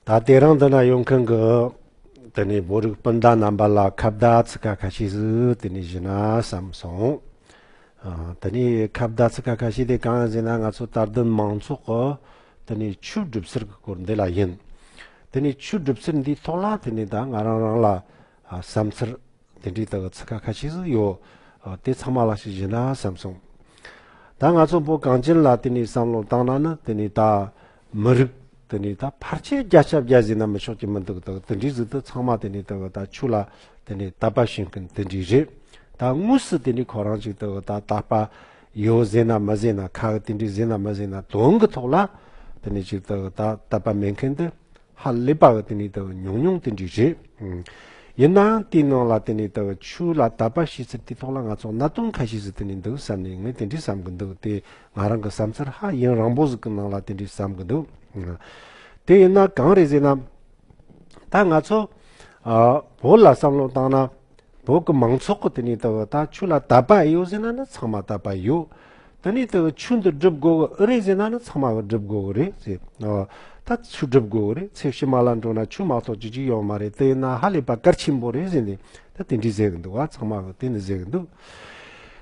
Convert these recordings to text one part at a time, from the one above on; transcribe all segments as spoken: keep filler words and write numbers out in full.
ད་དེ་རིང་འདི་ན་ཡོང་མཁན་གྱི་དེ་ནས་བོད་རིགས་སྤུན་ཟླ་རྣམ་པ་ལ་ཁ་བརྡ་ཚིག་ཁ་ཤས་ཤིག་དེ་ནས་ཞུ་ན་བསམ་སོང་། ཨ། དེ་ནས་ཁ་བརྡ་ཚིག་ཁ་ཁ་ཤས་དེ་གང་ཡིན་ཟེར་ན། ང་ཚོ་དད་ལྡན་མང་ཚོགས་ཀྱི་དེ་ནས་ཆོས་སྒྲུབ་ཚུལ་གྱི་སྐོར་འདི་ལ་ཡིན། དེ་ནས་ཆོས་སྒྲུབ་ཚུལ་འདིའི་ཐོག་ལ་དེ་ནས་ད་ང་རང་རང་ལ་ཨ་བསམ་ཚུལ་དེ་འདྲའི་ལྟ་བུ་ཚིག་ཁ་ཁ་ཤས་ཤིག་ཡོད། ཨ། དེ་ཚང་མ་ལ་ཞིག་ཞུ་ན་བསམ་སོང་། ད་ང་ཚོ་བོད་གངས་ཅན་ལ་དེ་ནས་བསམ་བློ་བཏང་ན་ནི། དེ་ནས་ད་མི་རིགས་དེ་ནས་ད་ཕལ་ཆེར་བརྒྱ་ཆ་བརྒྱ་ཟེར་ན་མི་ཆོག་གི་མི་འདུག། ད་དེ་འདྲའི་ཟིག་ཏུ་ཚང་མ་དེ་ནས་ད་ད་ཆོས་ལ་དེ་ནས་དད་པ་བྱེད་མཁན་དེ་འདྲའི་རེད། ད་དངོས་སུ་དེ་ནས་ཁོ་རང་ཅིག་ད་ད་དད་པ་ཡོད་ཟེར་ན་མི་ཟེར་ན། ཁ་གི་དེ་འདྲའི་ཟེར་ན་མི་ཟེར་ན། དོན་གྱི་ཐོག་ལ་དེ་ནས་ཅིག་ད་ད་དད་པ་མེད་མཁན་དེ་ཧ་ལས་པ་གི་དེ་ནས་ད་ཉུང་ཉུང་དེ་འདྲའི་རེད། ཨང་། ཡིན་ནའང་དེའི་ནང་ལ་དེ་ནས་ད་ཆོས་ལ་དད་པ་བྱེད་ཚུལ་དེའི་ཐོག་ལ་ང་ཚོ་གནད་དོན་ཁ་ཤས་ཟིག་དེ་ནས་འདུག་བསམ་ནས་ངས་དེ་འདྲའི་བསམ་གི་འདུག། དེ་ང་རང་གི་བསམ་ཚུལ་ཧ་ཡུན་རིང་པོ་ཟིག་གི་ནང་ལ་དེ་འདྲའི་བསམ་གི་འདུག། ཨང་། དེ་ཡིན་ན་གང་རེད་ཟེར་ན། ད་ང་ཚོ་ཨ་བོད་ལ་བསམ་བློ་བཏང་ན། བོད་ཀྱི་མང་ཚོགས་ཀྱི་དེ་ནས་ད་ད་ཆོས་ལ་དད་པ་ཡོད་ཟེར་ན་ནི་ཚང་མ་དད་པ་ཡོད། དེ་ནས་ད་ཆོས་འདི་སྒྲུབ་དགོས་གི་ཨེ་རེད་ཟེར་ན་ནི་ཚང་མ་གི་སྒྲུབ་དགོས་གི་རེད་ཟེར། ཨ། ད་ཆོས་སྒྲུབ་དགོས་གི་རེད། ཚེ་ཕྱི་མ་ལ་འགྲོ་ན་ཆོས་མ་གཏོགས་ཅི་ཅིག་ཡོད་མ་རེད། དེ་ཡིན་ན་ཧ་ལས་པ་གལ་ཆེན་པོ་རེད་ཟེར་ནས་ད་དེ་འདྲའི་ཟེར་གི་འདུག། ཨ། ཚང་མ་གི་དེ་འདྲ་ཟེར་གི་འདུག།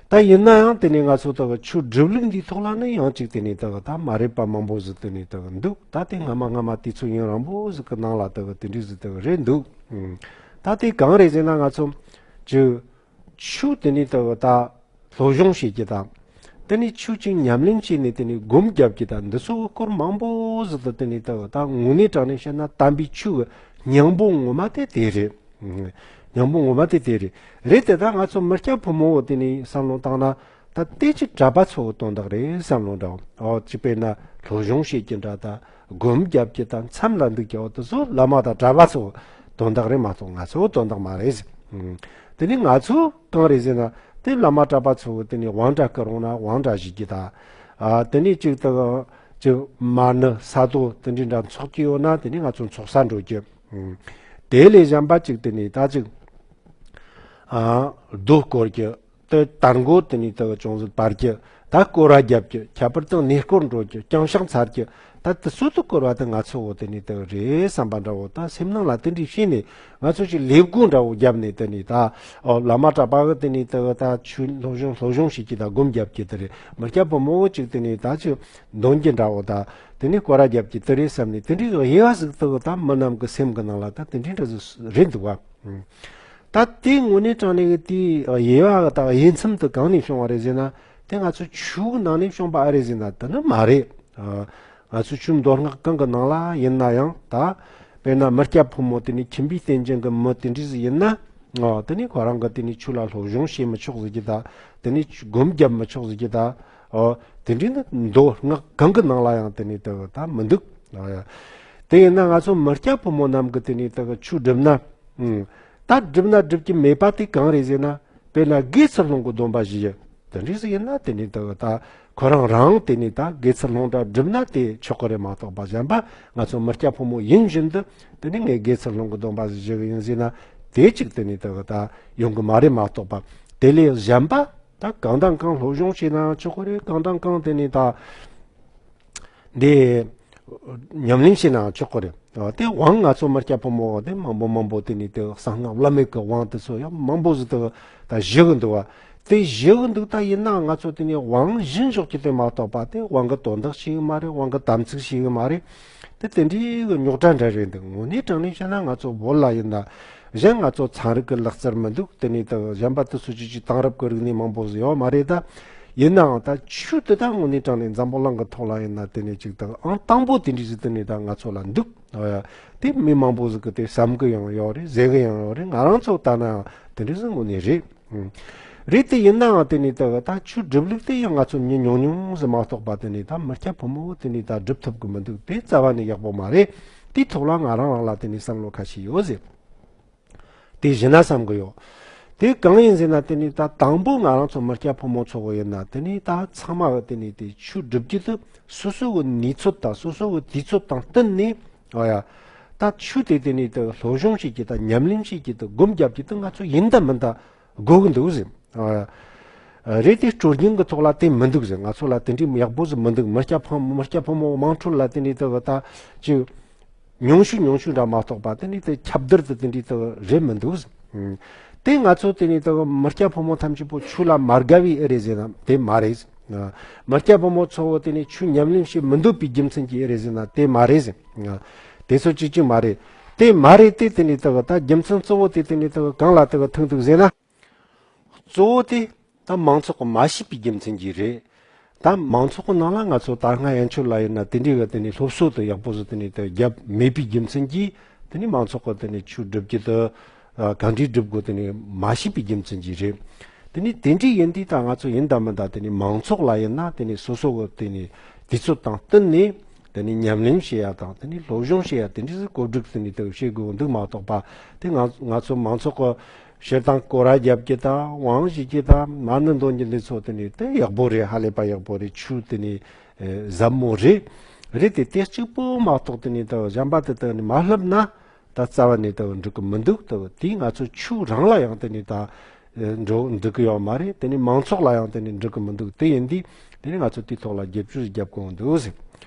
ད་ཡིན་ན་ཡང་དེ་ནས་ང་ཚོ་ད་ཆོས་སྒྲུབ་ལུགས་འདིའི་ཐོག་ལ་ནི་ཡང་ཅིག་དེ་ནས་ད་ད་མ་རེད་པ་མང་པོ་ཟིག་དེ་ནས་ད་འདུག། ད་དེ་སྔ་མ་སྔ་མ་དུས་ཚོད་ཡུན་རིང་པོ་ཟིག་གི་ནང་ལ་ད་དེ་འདྲའི་ཟིག་ད་རེད་འདུག། ཨང་། ད་དེ་གང་རེད་ཟེར་ན། ང་ཚོ་ཅིག་ཆོས་དེ་ནས་ད་ད་སློབ་སྦྱོང་བྱེད་རྒྱུ་དང་། དེ་ནས་ཆོས་ཅིག་ཉམས་ལེན་བྱས་ནས་དེ་ནས་སྒོམ་རྒྱབ་རྒྱུ་དང་། འདི་ཚོ་གི་སྐོར་མང་པོ་ཟིག་ད་དེ་ནས་ད་ད་དངོས་གནས་དྲང་གནས་བཤད་ན་དམ་པའི་ཆོས་ཀྱི་སྙིང་པོ་ངོ་མ་དེ་དེ་རེད། སྙིང་པོ་ངོ་མ་དེ་དེ་རེད། རེད་དེ་ད་ང་ཚོ་མི་སྐྱ་ཕོ་མོ་བོ་དེ་ནས་བསམ་བློ་བཏང་ན། ད་དེ་ཅིག་གྲྭ་པ་ཚོ་གི་དོན་དག་རེད་བསམ་བློ་འདྲ་བོ། ཨོ་ཅིག་དཔེར་ན་སློབ་སྦྱོང་བྱེད་རྒྱུ་འདྲ། ད་སྒོམ་རྒྱབ་རྒྱུ་དང་མཚམས་ལ་འདུག་རྒྱུ་བོ་དེ་ཚོ་བླ་མ་དང་གྲྭ་པ་ཚོ་གི་དོན་དག་རེད་མ་གཏོགས་ང་ཚོ་གི་དོན་དག་མ་རེད། ཨང་། དེ་ནས་ང་ཚོ་གང་རེད་ཟེར་ན། དེ་བླ་མ་གྲྭ་པ་ཚོ་གི་དེ་ནས་དབང་གྲྭ་བསྐུར་འོང་ན་དབང་གྲྭ་བཞེས་རྒྱུ་དང་། ཨ། དེ་ནས་ཅིག་ད་ཅིག་མ་ཎི་ས་རྡོ་དེ་འདྲའི་འདྲ་འཚོགས་རྒྱུ་ཡོད་ན་དེ་ནས་ང་ཚོ་འཚོགས་ས་འགྲོ་རྒྱུ། ཨང་། དེ་ལས་གཞན་པ་ཅིག་དེ་ནས་ད་ཅིག་ཨ་རྡོ་བསྐོར་རྒྱུ། དེ་དར་མགོ་དེ་ནས་དེ་ཅུང་ཟད་སྤར་རྒྱུ། ད་སྐོར་བ་རྒྱབ་རྒྱུ། ཁྱད་པར་དུ་གནས་སྐོར་འགྲོ་རྒྱུ། རྐྱང་ཕྱག་འཚལ་རྒྱུ། ད་དེ་ཚོ་དེ་སྐོར་བ་དེ་ང་ཚོ་བོ་དེ་ནས་དེ་རེད་བསམ་པ་འདྲ་བོ། ད་སེམས་ནང་ལ་དེ་འདྲའི་བྱས་ནས་ང་ཚོ་ཅིག་ལས་བགོ་འདྲ་བོ་བརྒྱབ་ནས་དེ་ནས་ད། ཨོ། བླ་མ་གྲྭ་པ་གི་དེ་ནས་དེ་ད་ཆོས་སློབ་སྦྱོང་སློབ་སྦྱོང་བྱེད་རྒྱུ་དང་སྒོམ་རྒྱབ་རྒྱུ་དེ་རེད། མི་སྐྱ་ཕོ་མོ་བོ་ཅིག་དེ་ནས་ད་ཅིག་འདོན་རྒྱུ་འདྲ་བོ། ད་དེ་ནས་སྐོར་བ་རྒྱབ་རྒྱུ་དེ་རེད་བསམ་ནས་དེ་འདྲའི་དབྱེ་བ་ཟིག་དེ་ད་མི་རྣམས་ཀྱི་སེམས་ཀྱི་ནང་ལ་ད་དེ་འདྲའི་འདྲ་ཟིག་རེད་འདུག་བ། ད་དེ་དངོས་གནས་དྲང་གནས་ཀྱི་དེའི་དབྱེ་བ་དང་དབྱེ་མཚམས་དེ་གང་ནས་བྱུང་བ་རེད་ཟེར་ན། དེ་ང་ཚོ་ཆོས་ནང་ནས་བྱུང་བ་ཨེ་རེད་ཟེར་ན་དེ་ནི་མ་རེད། ཨ། ང་ཚོ་ཆོས་མདོ་སྔགས་གང་གི་ནང་ལ་ཡིན་ན་ཡང་ད། དཔེར་ན་མི་སྐྱ་ཕོ་མོ་དེ་ནས་ཁྱིམ་པའི་རྟེན་ཅན་གྱི་མི་དེ་འདྲ་ཟིག་ཡིན་ན། ཨ། དེ་ནས་ཁོ་རང་གི་དེ་ནས་ཆོས་ལ་སློབ་སྦྱོང་བྱེད་མི་ཆོག་ཟེར་རྒྱུ་ད། དེ་ནས་སྒོམ་རྒྱབ་མི་ཆོག་ཟེར་རྒྱུ་ད། ཨོ། དེ་འདྲའི་ནི་མདོ་སྔགས་གང་གི་ནང་ལ་ཡང་དེ་ནས་དེ་ད་མི་འདུག། ཨ། དེ་ཡིན་ན་ང་ཚོ་མི་སྐྱ་ཕོ་མོ་རྣམས་ཀྱི་དེ་ནས་དེ་ཆོས་སྒྲུབ་ན། ཨང་། ད་སྒྲུབ་ན་སྒྲུབ་ཀྱི་མེད་པ་དེ་གང་རེད་ཟེར་ན། དཔེར་ན་དགེ་ཚུལ་སློང་གི་སྡོམ་པ་བཞེས་ཡ་དེ་འདྲ་ཟིག་ཡིན་ན་དེ་ནས་ད་ད་ཁོ་རང་རང་དེ་ནས་ད་དགེ་ཚུལ་སློང་འདྲ་སྒྲུབ་ན་དེ་ཆོག་གི་རེད་མ་གཏོགས་པ། གཞན་པ་ང་ཚོ་མི་སྐྱ་ཕོ་མོ་ཡིན་བཞིན་དུ་དེ་ནས་ངས་དགེ་ཚུལ་སློང་གི་སྡོམ་པ་ཟིག་བཞེས་གི་ཡིན་ཟེར་ན་དེ་གཅིག་དེ་ནས་ད་ད་ཡོང་གི་མ་རེད་མ་གཏོགས་པ། དེ་ལས་གཞན་པ་ད་གང་དང་གང་སློབ་སྦྱོང་བྱས་ན་ཆོག་གི་རེད། གང་དང་གང་དེ་ནས་ད། འདི་ཉམས་ལེན་བྱས་ན་ཆོག་གི་རེད། དེ་དབང་ང་ཚོ་མི་སྐྱ་ཕོ་མོ་དེ་མང་པོ་མང་པོ་དེ་ནས་དེ་གསང་སྔགས་བླ་མེད་ཀྱི་དབང་དེ་ཚོ་ཡང་མང་པོ་ཟིག་དེ་ད་བཞེས་གི་འདུག་བ། དེ་བཞེས་གི་འདུག། ད་ཡིན་ན་ང་ཚོ་དེ་ནས་དབང་བཞིན་འཇོག་རྒྱུ་དེ་མ་གཏོགས་པ་དེ་དབང་གི་དོན་དག་ཤེས་གི་མ་རེད། དབང་གི་དམ་ཚིག་ཤེས་གི་མ་རེད། དེ་དེ་འདྲའི་གི་རྙོག་དྲ་འདྲ་རེད་འདུག། དངོས་གནས་དྲང་གནས་བཤད་ན་ང་ཚོ་བོད་ལ་ཡིན་ན། གཞན་ང་ཚོ་ཚན་རིག་གི་ལག་རྩལ་མི་འདུག། དེ་ནས་ད་གཞན་པ་དེ་ཚོ་ཅིག་ཅིག་དེང་རབས་ཀྱི་རིག་གནས་མང་པོ་ཟིག་ཡོད་མ་རེད་ད། ཡིན་ནའང་ད་ཆོས་དེ་ད་དངོས་གནས་དྲང་གནས་འཛམ་བུ་གླིང་གི་ཐོག་ལ་ཡིན་ན་དེ་ནས་ཅིག་ད་ཨང་དང་པོ་དེ་འདྲ་ཟིག་དེ་ནས་ད་ང་ཚོ་ལ་འདུག། ཨ་ཡ། དེ་མི་མང་པོ་ཟིག་གིས་དེ་བསམ་གི་ཡང་ཡོད་རེད། ཟེར་གི་ཡང་ཡོད་རེད། ང་རང་ཚོ་ལྟ་ན་ཡང་དེ་འདྲ་ཟིག་དངོས་གནས་རེད། ཨང་། རེད་དེ་ཡིན་ནའང་དེ་ནས་ད་ད་ཆོས་སྒྲུབ་ལུགས་དེ་ཡང་ང་ཚོ་མི་ཉུང་ཉུང་ཟིག་མ་གཏོགས་པ་དེ་ནས་ད་མི་སྐྱ་ཕོ་མོ་དེ་ནས་ད་སྒྲུབ་ཐུབ་གི་མི་འདུག། དེ་རྩ་བ་ནས་ཡག་པོ་མ་རེད། དེའི་ཐོག་ལ་ང་རང་རང་ལ་དེ་ནས་བསམ་བློ་ཁ་ཤས་ཡོད་ཟེར། དེ་བཞིན་ན་བསམ་གི་ཡོད། དེ་གང་ཡིན་ཟེར་ན་དེ་ནི་ད་དང་པོ་ང་རང་ཚོ་མི་སྐྱ་ཕོ་མོ་ཚོ་གི་ཡིན་ན་དེ་ནི་ད་ཚང་མ་གི་དེ་ནི་དེ་ཆོས་སྒྲུབ་རྒྱུ་དེ་སོ་སོ་གི་ནུས་ཚོད་དང་སོ་སོ་གི་དུས་ཚོད་དང་བསྟུན་ནས། ཨོ་ཡ། ད་ཆོས་དེ་དེ་ནི་དེ་སློབ་སྦྱོང་བྱེད་རྒྱུ་དང་ཉམས་ལེན་བྱེད་རྒྱུ་དང་སྒོམ་རྒྱབ་རྒྱུ་དེ་ང་ཚོ་ཡིན་ད་མིན་ད་དགོས་གི་འདུག་ཟེར། ཨོ་ཡ། རེད་དེ་སྲོལ་རྒྱུན་གི་ཐོག་ལ་དེ་མི་འདུག་ཟེར། ང་ཚོ་ལ་དེ་འདྲའི་ཡག་པོ་ཟིག་མི་འདུག། མི་སྐྱ་ཕོ་མི་སྐྱ་ཕོ་མོ་དམངས་ཁྲོད་ལ་དེ་འདྲའི་དེ་གི་ད་ཅིག་ཉུང་ཤོས་ཉུང་ཤོས་འདྲ་མ་གཏོགས་པ་དེ་ནི་དེ་ཁྱབ་བརྡལ་དུ་དེ་འདྲའི་དག་རེད་མི་འདུག། ཨ། དེ་ང་ཚོ་དེ་ནི་དག་མི་སྐྱ་ཕོ་མོ་ཐམས་ཅད་པོ་ཆོས་ལ་མ་དགའ་བའི་ཨེ་རེད་ཟེར་ན་དེ་མ་རེད། ཨ། མི་སྐྱ་ཕོ་མོ་ཚོ་བོ་དེ་ནི་ཆོས་ཉམས་ལེན་བྱེད་མི་འདོད་པའི་རྒྱུ་མཚན་གྱིས་ཨེ་རེད་ཟེར་ན་དེ་མ་རེད་ཟེར། ཨ། དེ་ཚོ་གཅིག་གཅིག་མ་རེད། དེ་མ་རེད་དེ་དེ་ནི་དག་ད་རྒྱུ་མཚན་གཙོ་བོ་དེ་དེ་ནི་དག་གང་ལ་དག་ཐུག་འདུག་ཟེར་ན། གཙོ་བོ་དེ་ད་མང་ཚོགས་ཀྱིས་མ་ཤེས་པའི་རྒྱུ་མཚན་གྱིས་རེད། ད་མང་ཚོགས་ཀྱི་ནང་ལ་ང་ཚོ་ད་སྔ་ཡན་ཆོད་ལ་ཡིན་ན་དེ་འདྲའི་གི་དེ་ནས་སློབ་གསོ་དེ་ཡག་པོ་ཟིག་དེ་ནས་དེ་བརྒྱབ་མེད་པའི་རྒྱུ་མཚན་གྱིས་དེ་ནས་མང་ཚོགས་ཀྱི་དེ་ནས་ཆོས་སྒྲུབ་རྒྱུ་དེ་ཨ་ག་འདྲས་སྒྲུབ་དགོས་དེ་ནས་མ་ཤེས་པའི་རྒྱུ་མཚན་གྱིས་རེད། དེ་ནས་དེ་འདྲའི་ཡིན་དུས་ད་ང་ཚོ་ཡིན་དང་མིན་དང་དེ་ནས་མང་ཚོགས་ལ་ཡིན་ན་དེ་ནས་སོ་སོ་གི་དེ་ནས་དུས་ཚོད་དང་བསྟུན་ནས། དེ་ནས་ཉམས་ལེན་བྱེད་ཡ་དང་དེ་ནས་སློབ་སྦྱོང་བྱེད་ཡ་དེ་འདྲ་ཟིག་བཀོད་སྒྲིག་དེ་ནས་དེ་བྱེད་དགོས་འདུག་མ་གཏོགས་པ། དེ་ང་ང་ཚོ་མང་ཚོགས་ཀྱི་ཕྱིར་དང་སྐོར་ར་རྒྱབ་ཀྱི་དང་དབང་བྱེད་ཀྱི་དང་མ་ཎི་འདོན་གྱི་འདི་ཚོ་དེ་ནས་དེ་ཡག་པོ་རེད། ཧ་ལས་པ་ཡག་པོ་རེད། ཆོས་དེ་ནས་ཨེ་ཟབ་མོ་རེད། རེད་དེ་དེ་གཅིག་པོ་མ་གཏོགས་དེ་ནས་དེ་གཞན་པ་དེ་དེ་ནས་མ་བསླབ་ན། ད་རྩ་བ་ནས་ད་འགྲིག་གི་མི་འདུག། ད་དེ་ང་ཚོ་ཆོས་རང་ལ་ཡང་དེ་ནས་ད་འགྲོ་འགྲིག་གི་ཡོད་མ་རེད། དེ་ནས་མང་ཚོགས་ལ་ཡང་དེ་ནས་འགྲིག་གི་མི་འདུག། དེ་ཡིན་དུས་དེ་ནས་ང་ཚོ་དེའི་ཐོག་ལ་བསྒྱུར་བཅོས་རྒྱབ་དགོས་འདུག་ཟེར།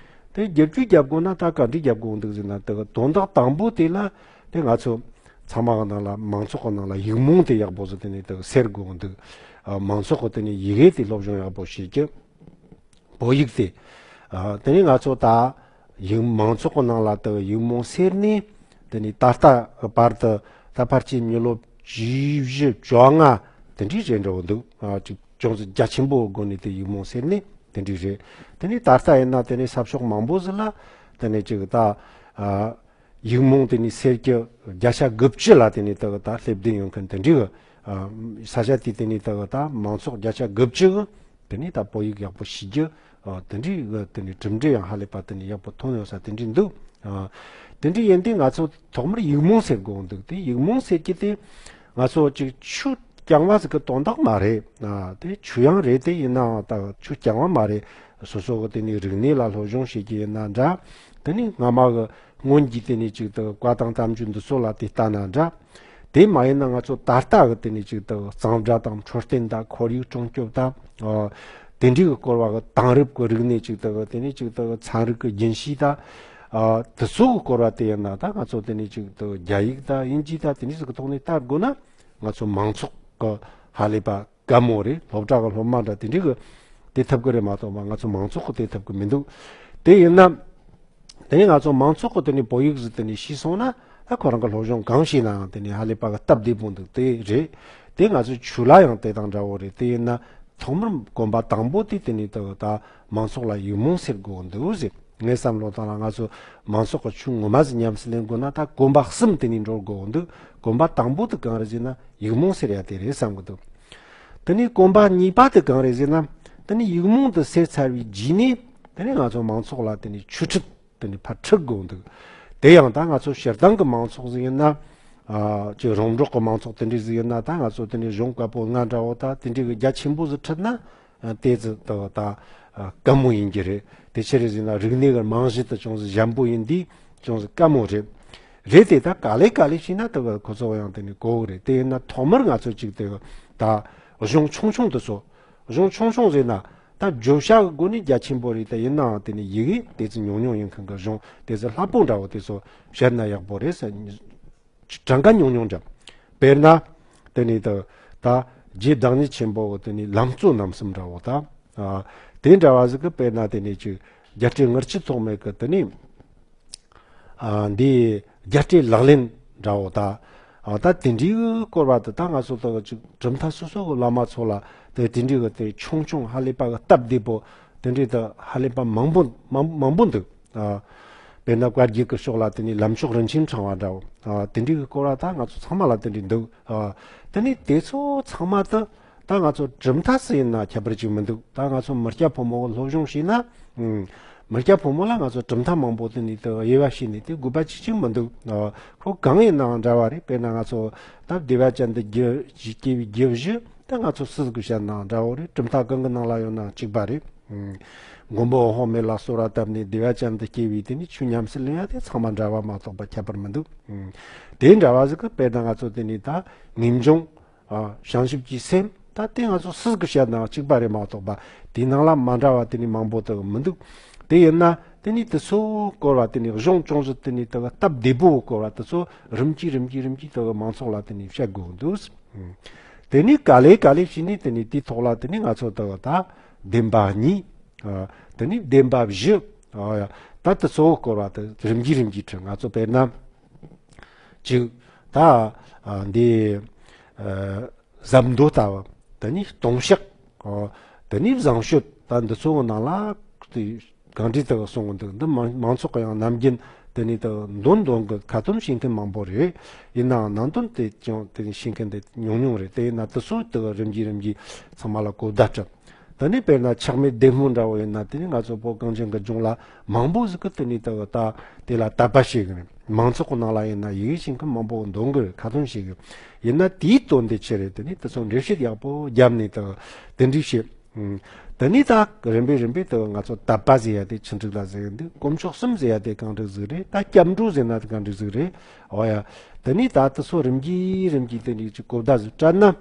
དེ་བསྒྱུར་བཅོས་རྒྱབ་དགོས་ན་ད་ག་འདྲས་རྒྱབ་དགོས་འདུག་ཟེར་ན། ད་དོན་དག་དང་པོ་དེ་ལ་དེ་ང་ཚོ་ཚང་མ་གི་ནང་ལ་མང་ཚོགས་ཀྱི་ནང་ལ་ཡིག་རྨོངས་དེ་ཡག་པོ་ཟིག་དེ་ནས་ད་སེལ་དགོས་འདུག། ཨ། མང་ཚོགས་ཀྱི་དེ་ནས་ཡི་གེ་དེ་སློབ་སྦྱོང་ཡག་པོ་བྱེད་རྒྱུ། བོད་ཡིག་དེ། ཨ། དེ་ནས་ང་ཚོ་ད་ཡིག་མང་ཚོགས་ཀྱི་ནང་ལ་ད་ཡིག་རྨོངས་སེལ་ནས། དེ་ནས་ད་ལྟ་བར་དུ་ད་ཕལ་ཆེར་མི་ལོ་བཅུ་བཞི་བཅོ་ལྔ་དེ་འདྲའི་རེད་འགྲོ་གི་འདུག། ཨ། ཅིག་ཅུང་ཟད་རྒྱ་ཆེན་པོའི་སྒོ་ནས་དེ་ཡིག་རྨོངས་སེལ་ནས་དེ་འདྲའི་རེད། དེ་ནས་ད་ལྟ་ཡིན་ན་དེ་ནས་ས་ཕྱོགས་མང་པོ་ཟིག་ལ་དེ་ནས་ཅིག་ད། ཨ། ཡིག་རྨོངས་དེ་ནས་སེལ་རྒྱུ་བརྒྱ་ཆ་དགུ་བཅུ་ལ་དེ་ནས་ད་ད་སླེབས་བསྡད་ཡོད་མཁན་དེ་འདྲའི་གི། ཨ། ས་ཆ་དེ་དེ་ནས་ད་ད་མང་ཚོགས་བརྒྱ་ཆ་དགུ་བཅུ་གི་དེ་ནས་ད་བོད་ཡིག་ཡག་པོ་ཤེས་རྒྱུ། ཨ། དེ་འདྲའི་གི་དེ་ནས་གྲུབ་འབྲས་ཡང་ཧ་ལས་པ་དེ་ནས་ཡག་པོ་ཐོན་ཡོད་ས་དེ་འདྲའི་འདུག། ཨ། དེ་འདྲའི་ཡིན་དུས་ང་ཚོ་ཐོག་མར་ཡིག་རྨོངས་སེལ་དགོས་འདུག། དེ་ཡིག་རྨོངས་སེལ་རྒྱུ་དེ་ང་ཚོ་ཅིག་ཆོས་རྐྱང་བ་ཟིག་གི་དོན་དག་མ་རེད། ཨ། དེ་ཆོས་ཡང་རེད། དེ་ཡིན་ནའང་ད་ཆོས་རྐྱང་བ་མ་རེད། སོ་སོ་གི་དེ་ནས་རིག་གནས་ལ་སློབ་སྦྱོང་བྱེད་རྒྱུ་ཡིན་ན་འདྲ། དེ་ནས་སྔ་མ་གི་སྔོན་གྱི་དེ་ནས་ཅིག་ད་བཀའ་དང་བསྟན་བཅོས་འདི་ཚོ་ལ་དེ་ལྟ་ན་འདྲ། དེ་མ་ཡིན་ན་ང་ཚོ་ད་ལྟ་གི་དེ་ནས་ཅིག་ད་གཙང་སྦྲ་དང་འཕྲོད་བསྟེན་དང་ཁོར་ཡུག་སྲུང་སྐྱོབ་དང་། ཨ། དེ་འདྲའི་གི་སྐོར་བ་གི། དེང་རབས་ཀྱི་རིག་གནས་ཅིག་ད་དེ་ནས་ཅིག་ད་ཚན་རིག་གི་རྒྱུན་ཤེས་དང་། ཨ། དེ་ཚོ་གི་སྐོར་བ་དེ་ཡིན་ན་ད་ང་ཚོ་དེ་ནས་ཅིག་ད་རྒྱ་ཡིག་དང་དབྱིན་ཇི་དང་དེ་འདྲའི་ཟིག་གི་ཐོག་ནས་ལྟ་དགོས་ན། ང་ཚོ་མང་ཚོགས་གི་ཧ་ལས་པ་དཀའ་མོ་རེད། སློབ་གྲྭ་གི་སློབ་མ་འདྲ་དེ་འདྲའི་གི་དེ་ཐུབ་གི་རེད་མ་གཏོགས་པ་ང་ཚོ་མང་ཚོགས་གི་དེ་ཐུབ་གི་མི་འདུག། དེ་ཡིན་ན། དེ་ནས་ང་ཚོ་མང་ཚོགས་གི་དེ་ནས་བོད་ཡིག་ཟིག་དེ་ནས་ཤེས་སོང་ན། ཨ། ཁོ་རང་གི་སློབ་སྦྱོང་གང་བྱས་ནའང་དེ་ནས་ཧ་ལས་པ་གི་སྟབས་བདེ་པོ་འདུག། དེ་རེད། དེ་ང་ཚོ་ཆོས་ལ་ཡང་དེ་དང་འདྲ་བོ་རེད། དེ་ཡིན་ན་ཐོག་མར་གོམ་པ་དང་པོ་དེ་དེ་ནས་ད་ད་མང་ཚོགས་ལ་ཡིག་རྨོངས་སེལ་དགོས་འདུག་ཟེར། ངའི་བསམ་བློ་བཏང་ན་ང་ཚོ་མང་ཚོགས་ཀྱི་ཆོས་ངོ་མ་ཟིག་ཉམས་སུ་ལེན་དགོས་ན་ད་གོམ་པ་གསུམ་དེ་ནས་འགྲོ་དགོས་འདུག། གོམ་པ་དང་པོ་དེ་གང་རེད་ཟེར་ན་ཡིག་རྨོངས་སེལ་ཡ་དེ་རེད་བསམ་གི་འདུག། དེ་ནས་གོམ་པ་གཉིས་པ་དེ་གང་རེད་ཟེར་ན། དེ་ནས་ཡིག་རྨོངས་དེ་སེལ་ཚར་བའི་རྗེས་ནས་དེ་ནས་ང་ཚོ་མང་ཚོགས་ལ་དེ་ནས་ཆོས་ཁྲིད་དེ་ནས་ཕར་ཁྲིད་དགོས་འདུག། དེ་ཡང་ད་ང་ཚོ་སྤྱིར་བཏང་གི་མང་ཚོགས་ཟིག་ཡིན་ན། ཨ། ཅིག་རོང་འབྲོག་གི་མང་ཚོགས་དེ་འདྲ་ཟིག་ཡིན་ན་ད་ང་ཚོ་དེ་འདྲའི་གཞུང་བཀའ་པོད་ལྔ་འདྲ་བོ་ད་དེ་འདྲའི་གི་རྒྱ་ཆེན་པོ་ཟིག་ཁྲིད་ན། ཨ། དེ་ཙི་ད་ད་ཨ་དཀའ་མོ་ཡིན་གྱི་རེད། དེ་ཆི་རེད་ཟེར་ན་རིག་གནས་གི་རྨང་གཞི་དེ་ཅུང་ཟད་ཞན་པོ་ཡིན་དུས་ཅུང་ཟད་དཀའ་མོ་རེད། རེད་དེ་ད་ག་ལེ་ག་ལེ་བྱས་ན་ད་ཁོ་ཚོ་ཡང་དེ་ནས་གོ་གི་རེད། དེ་ཡིན་ན་ཐོག་མར་ང་ཚོ་ཅིག་དེ་ད་གཞུང་ཆུང་ཆུང་དེ་ཚོ། གཞུང་ཆུང་ཆུང་ཟེར་ན་ད་བརྗོད་བྱ་གི་སྒོ་ནས་རྒྱ་ཆེན་པོ་རེད། ད་ཡིན་ནའང་དེ་ནས་ཡི་གེ་དེ་ཙི་ཉུང་ཉུང་ཡིན་མཁན་གི་གཞུང་དེ་ཙི་སླ་པོ་འདྲ་བོ་དེ་ཚོ་བཤད་ན་ཡག་པོ་རེད་ཟེར། གྲངས་ཀ་ཉུང་ཉུང་འདྲ། དཔེར་ན། དེ་ནས་ད་ད་རྗེ་བདག་ཉིད་ཆེན་པོ་གི་དེ་ནས་ལམ་གཙོ་རྣམ་གསུམ་འདྲ་བོ་ད། ཨ། དེ་འདྲ་བ་ཟིག་གི་དཔེར་ན་དེ་ནས་ཅིག་རྒྱལ་སྲས་དངུལ་ཆུ་ཐོགས་མེད་གི་དེ་ནས། ཨ། འདི་རྒྱལ་སྲས་ལག་ལེན་འདྲ་བོ་ད། ཨ། ད་དེ་འདྲའི་གི་སྐོར་བ་དེ་ད་ང་ཚོ་ད་ཅིག་གྲུབ་མཐའ་སོ་སོ་གི་བླ་མ་ཚོ་ལ་དེ་དེ་འདྲའི་གི་དེ་ཆུང་ཆུང་ཧ་ལས་པ་གི་སྟབས་བདེ་པོ་དེ་འདྲའི་ད་ཧ་ལས་པ་མང་པོ་མང་མང་པོ་འདུག། ཨ། དཔེར་ན་བཀའ་བརྒྱུད་ཀྱི་ཕྱོགས་ལ་དེ་ནས་ལམ་མཆོག་རིན་ཆེན་ཕྲེང་བ་འདྲ་བོ། ཨ། དེ་འདྲའི་གི་སྐོར་བ་ད་ང་ཚོ་ཚང་མ་ལ་དེ་འདྲའི་འདུག། ཨ། དེ་ནས་དེ་ཚོ་ཚང་མ་ད་ད་ང་ཚོ་གྲུབ་མཐའ་སུ་ཡིན་ན་ཁྱད་པར་ཅིག་མི་འདུག། ད་ང་ཚོ་མི་སྐྱ་ཕོ་མོ་གི་སློབ་སྦྱོང་བྱས་ན། ཨང་། མི་སྐྱ་ཕོ་མོ་ལ་ང་ཚོ་གྲུབ་མཐའ་མང་པོ་དེ་ནས་ད་དབྱེ་བ་ཕྱེ་ནས་དེ་དགོས་པ་ཅིག་ཅིག་མི་འདུག། ཨ། ཁོ་གང་ཡིན་ནའང་འདྲ་བ་རེད། དཔེར་ན་ང་ཚོ་ད་བདེ་བ་ཅན་དུ་སྐྱེ་སྐྱེ་བའི་རྒྱུ་བཞི། ད་ང་ཚོ་སུ་ཟིག་གིས་བཤད་ནའང་འདྲ་བོ་རེད། གྲུབ་མཐའ་གང་གི་ནང་ལ་ཡོད་ནའང་གཅིག་པ་རེད། ཨང་། མགོན་པོ་འོད་དཔག་མེད་ལ་གསོལ་བ་བཏབ་ནས་བདེ་བ་ཅན་དུ་སྐྱེ་བའི་དེ་ནི་ཆོས་ཉམས་སུ་ལེན་ཡ་དེ་ཚང་མ་འདྲ་བ་མ་གཏོགས་པ་ཁྱད་པར་མི་འདུག། ཨང་། དེ་འདྲ་བ་ཟིག་གི་དཔེར་ན་ང་ཚོ་དེ་ནི་ད་ངེས་འབྱུང་། ཨ། བྱང་ཆུབ་ཀྱི་སེམས། ད་ ད་དེ་ང་ཚོ་སུ་གི་བཤད་ནའང་གཅིག་པ་རེད་མ་གཏོགས་པ། དེའི་ནང་ལ་མ་འདྲ་བ་དེ་ནི་མང་པོ་དག་མི་འདུག་དེ་ཡིན་ན་དེ་ནི་དེ་ཚོ་སྐོར་བ་དེ་ནི་གཞུང་ཅུང་ཟད་དེ་ནི་དག་སྟབས་བདེ་པོ་སྐོར་བ་དེ་ཚོ་རིམ་གྱིས་རིམ་གྱིས་རིམ་གྱིས་དག་མང་ཚོགས་ལ་དེ་ནི་བཤད་དགོས་འདུག་དེ་ནི་ག་ལེ་ག་ལེ་བྱས་ནས་དེ་ནི་དེའི་ཐོག་ལ་དེ་ནི་ང་ཚོ་དག་ད་བདེན་པ་གཉིས། ཨ། དེ་ནི་བདེན་པ་བཞི། ཨ་ཡ། ད་དེ་ཚོ་སྐོར་བ་དེ་རིམ་གྱིས་རིམ་གྱིས་ཁྲིད། ང་ཚོ་དཔེར་ན། གཅིག་ད། ཨ། འདི། ཨ། ཟབ་མདོ་ལྟ་བུ། དེ་ནི་ལྟུང་བཤགས། ཨ། དེ་ནི་བཟང་སྤྱོད། ད་འདི་ཚོ་གི་ནང་ལ། དེ་གང་འདྲ་དག་གསུང་གི་འདུག་འདི་མང་མང་ཚོགས་ཀྱི་ཡང་ནམ་རྒྱུན་དེ་ནི་དག་འདོན་འདོན་གི་ཁ་ཏོན་བྱེད་མཁན་མང་པོ་རེད། ཡིན་ནའང་ནང་དོན་དེ་ཀྱང་དེ་ནི་ཤེས་མཁན་དེ་ཉུང་ཉུང་རེད། དེ་ཡིན་ན་དེ་ཚོ་དག་རིམ་གྱིས་རིམ་གྱིས་ཚང་མ་ལ་གོ་བརྡ་སྤྲད། དེ་ནས་དཔེར་ན་ཆགས་མེད་བདེ་སྨོན་འདྲ་བོ་ཡིན་ན། དེ་ནི་ང་ཚོ་བོད་གངས་ཅན་གྱི་ལྗོངས་ལ་མང་པོ་ཟིག་གིས་དེ་ནི་དག་ད་དེ་ལ་དད་པ་བྱེད་གི་རེད། མང་ཚོགས་ཀྱི་ནང་ལ་ཡིན་ན་ཡི་གེ་ཤེས་མཁན་མང་པོ་འདོན་གི་རེད། ཁ་ཏོན་བྱེད་གི་རེད། ཡིན་ན་དེའི་དོན་དེ་ཆི་རེད། དེ་ནི་དེ་ཚོ་འགྲེལ་བཤད་ཡག་པོ་བརྒྱབ་ནས་དག་དེ་འདྲ་བྱེད། ཨང་། དེ་ནི་ད་རིམ་པས་རིམ་པས་དག་ང་ཚོ་དད་པ་ཟེར་ཡ་དེ་ཆི་འདྲ་ལ་ཟེར་གི་འདུག་དཀོན་མཆོག་གསུམ་ཟེར་ཡ་དེ་གང་འདྲ་ཟིག་རེད། ད་སྐྱབས་འགྲོ་ཟེར་ན་དེ་གང་འདྲ་ཟིག་རེད། འོ་ཡ། དེ་ནི་ད་དེ་ཚོ་རིམ་གྱིས་རིམ་གྱིས་དེ་ནི་ཅིག་གོ་བརྡ་ཟིག་སྤྲད་ན།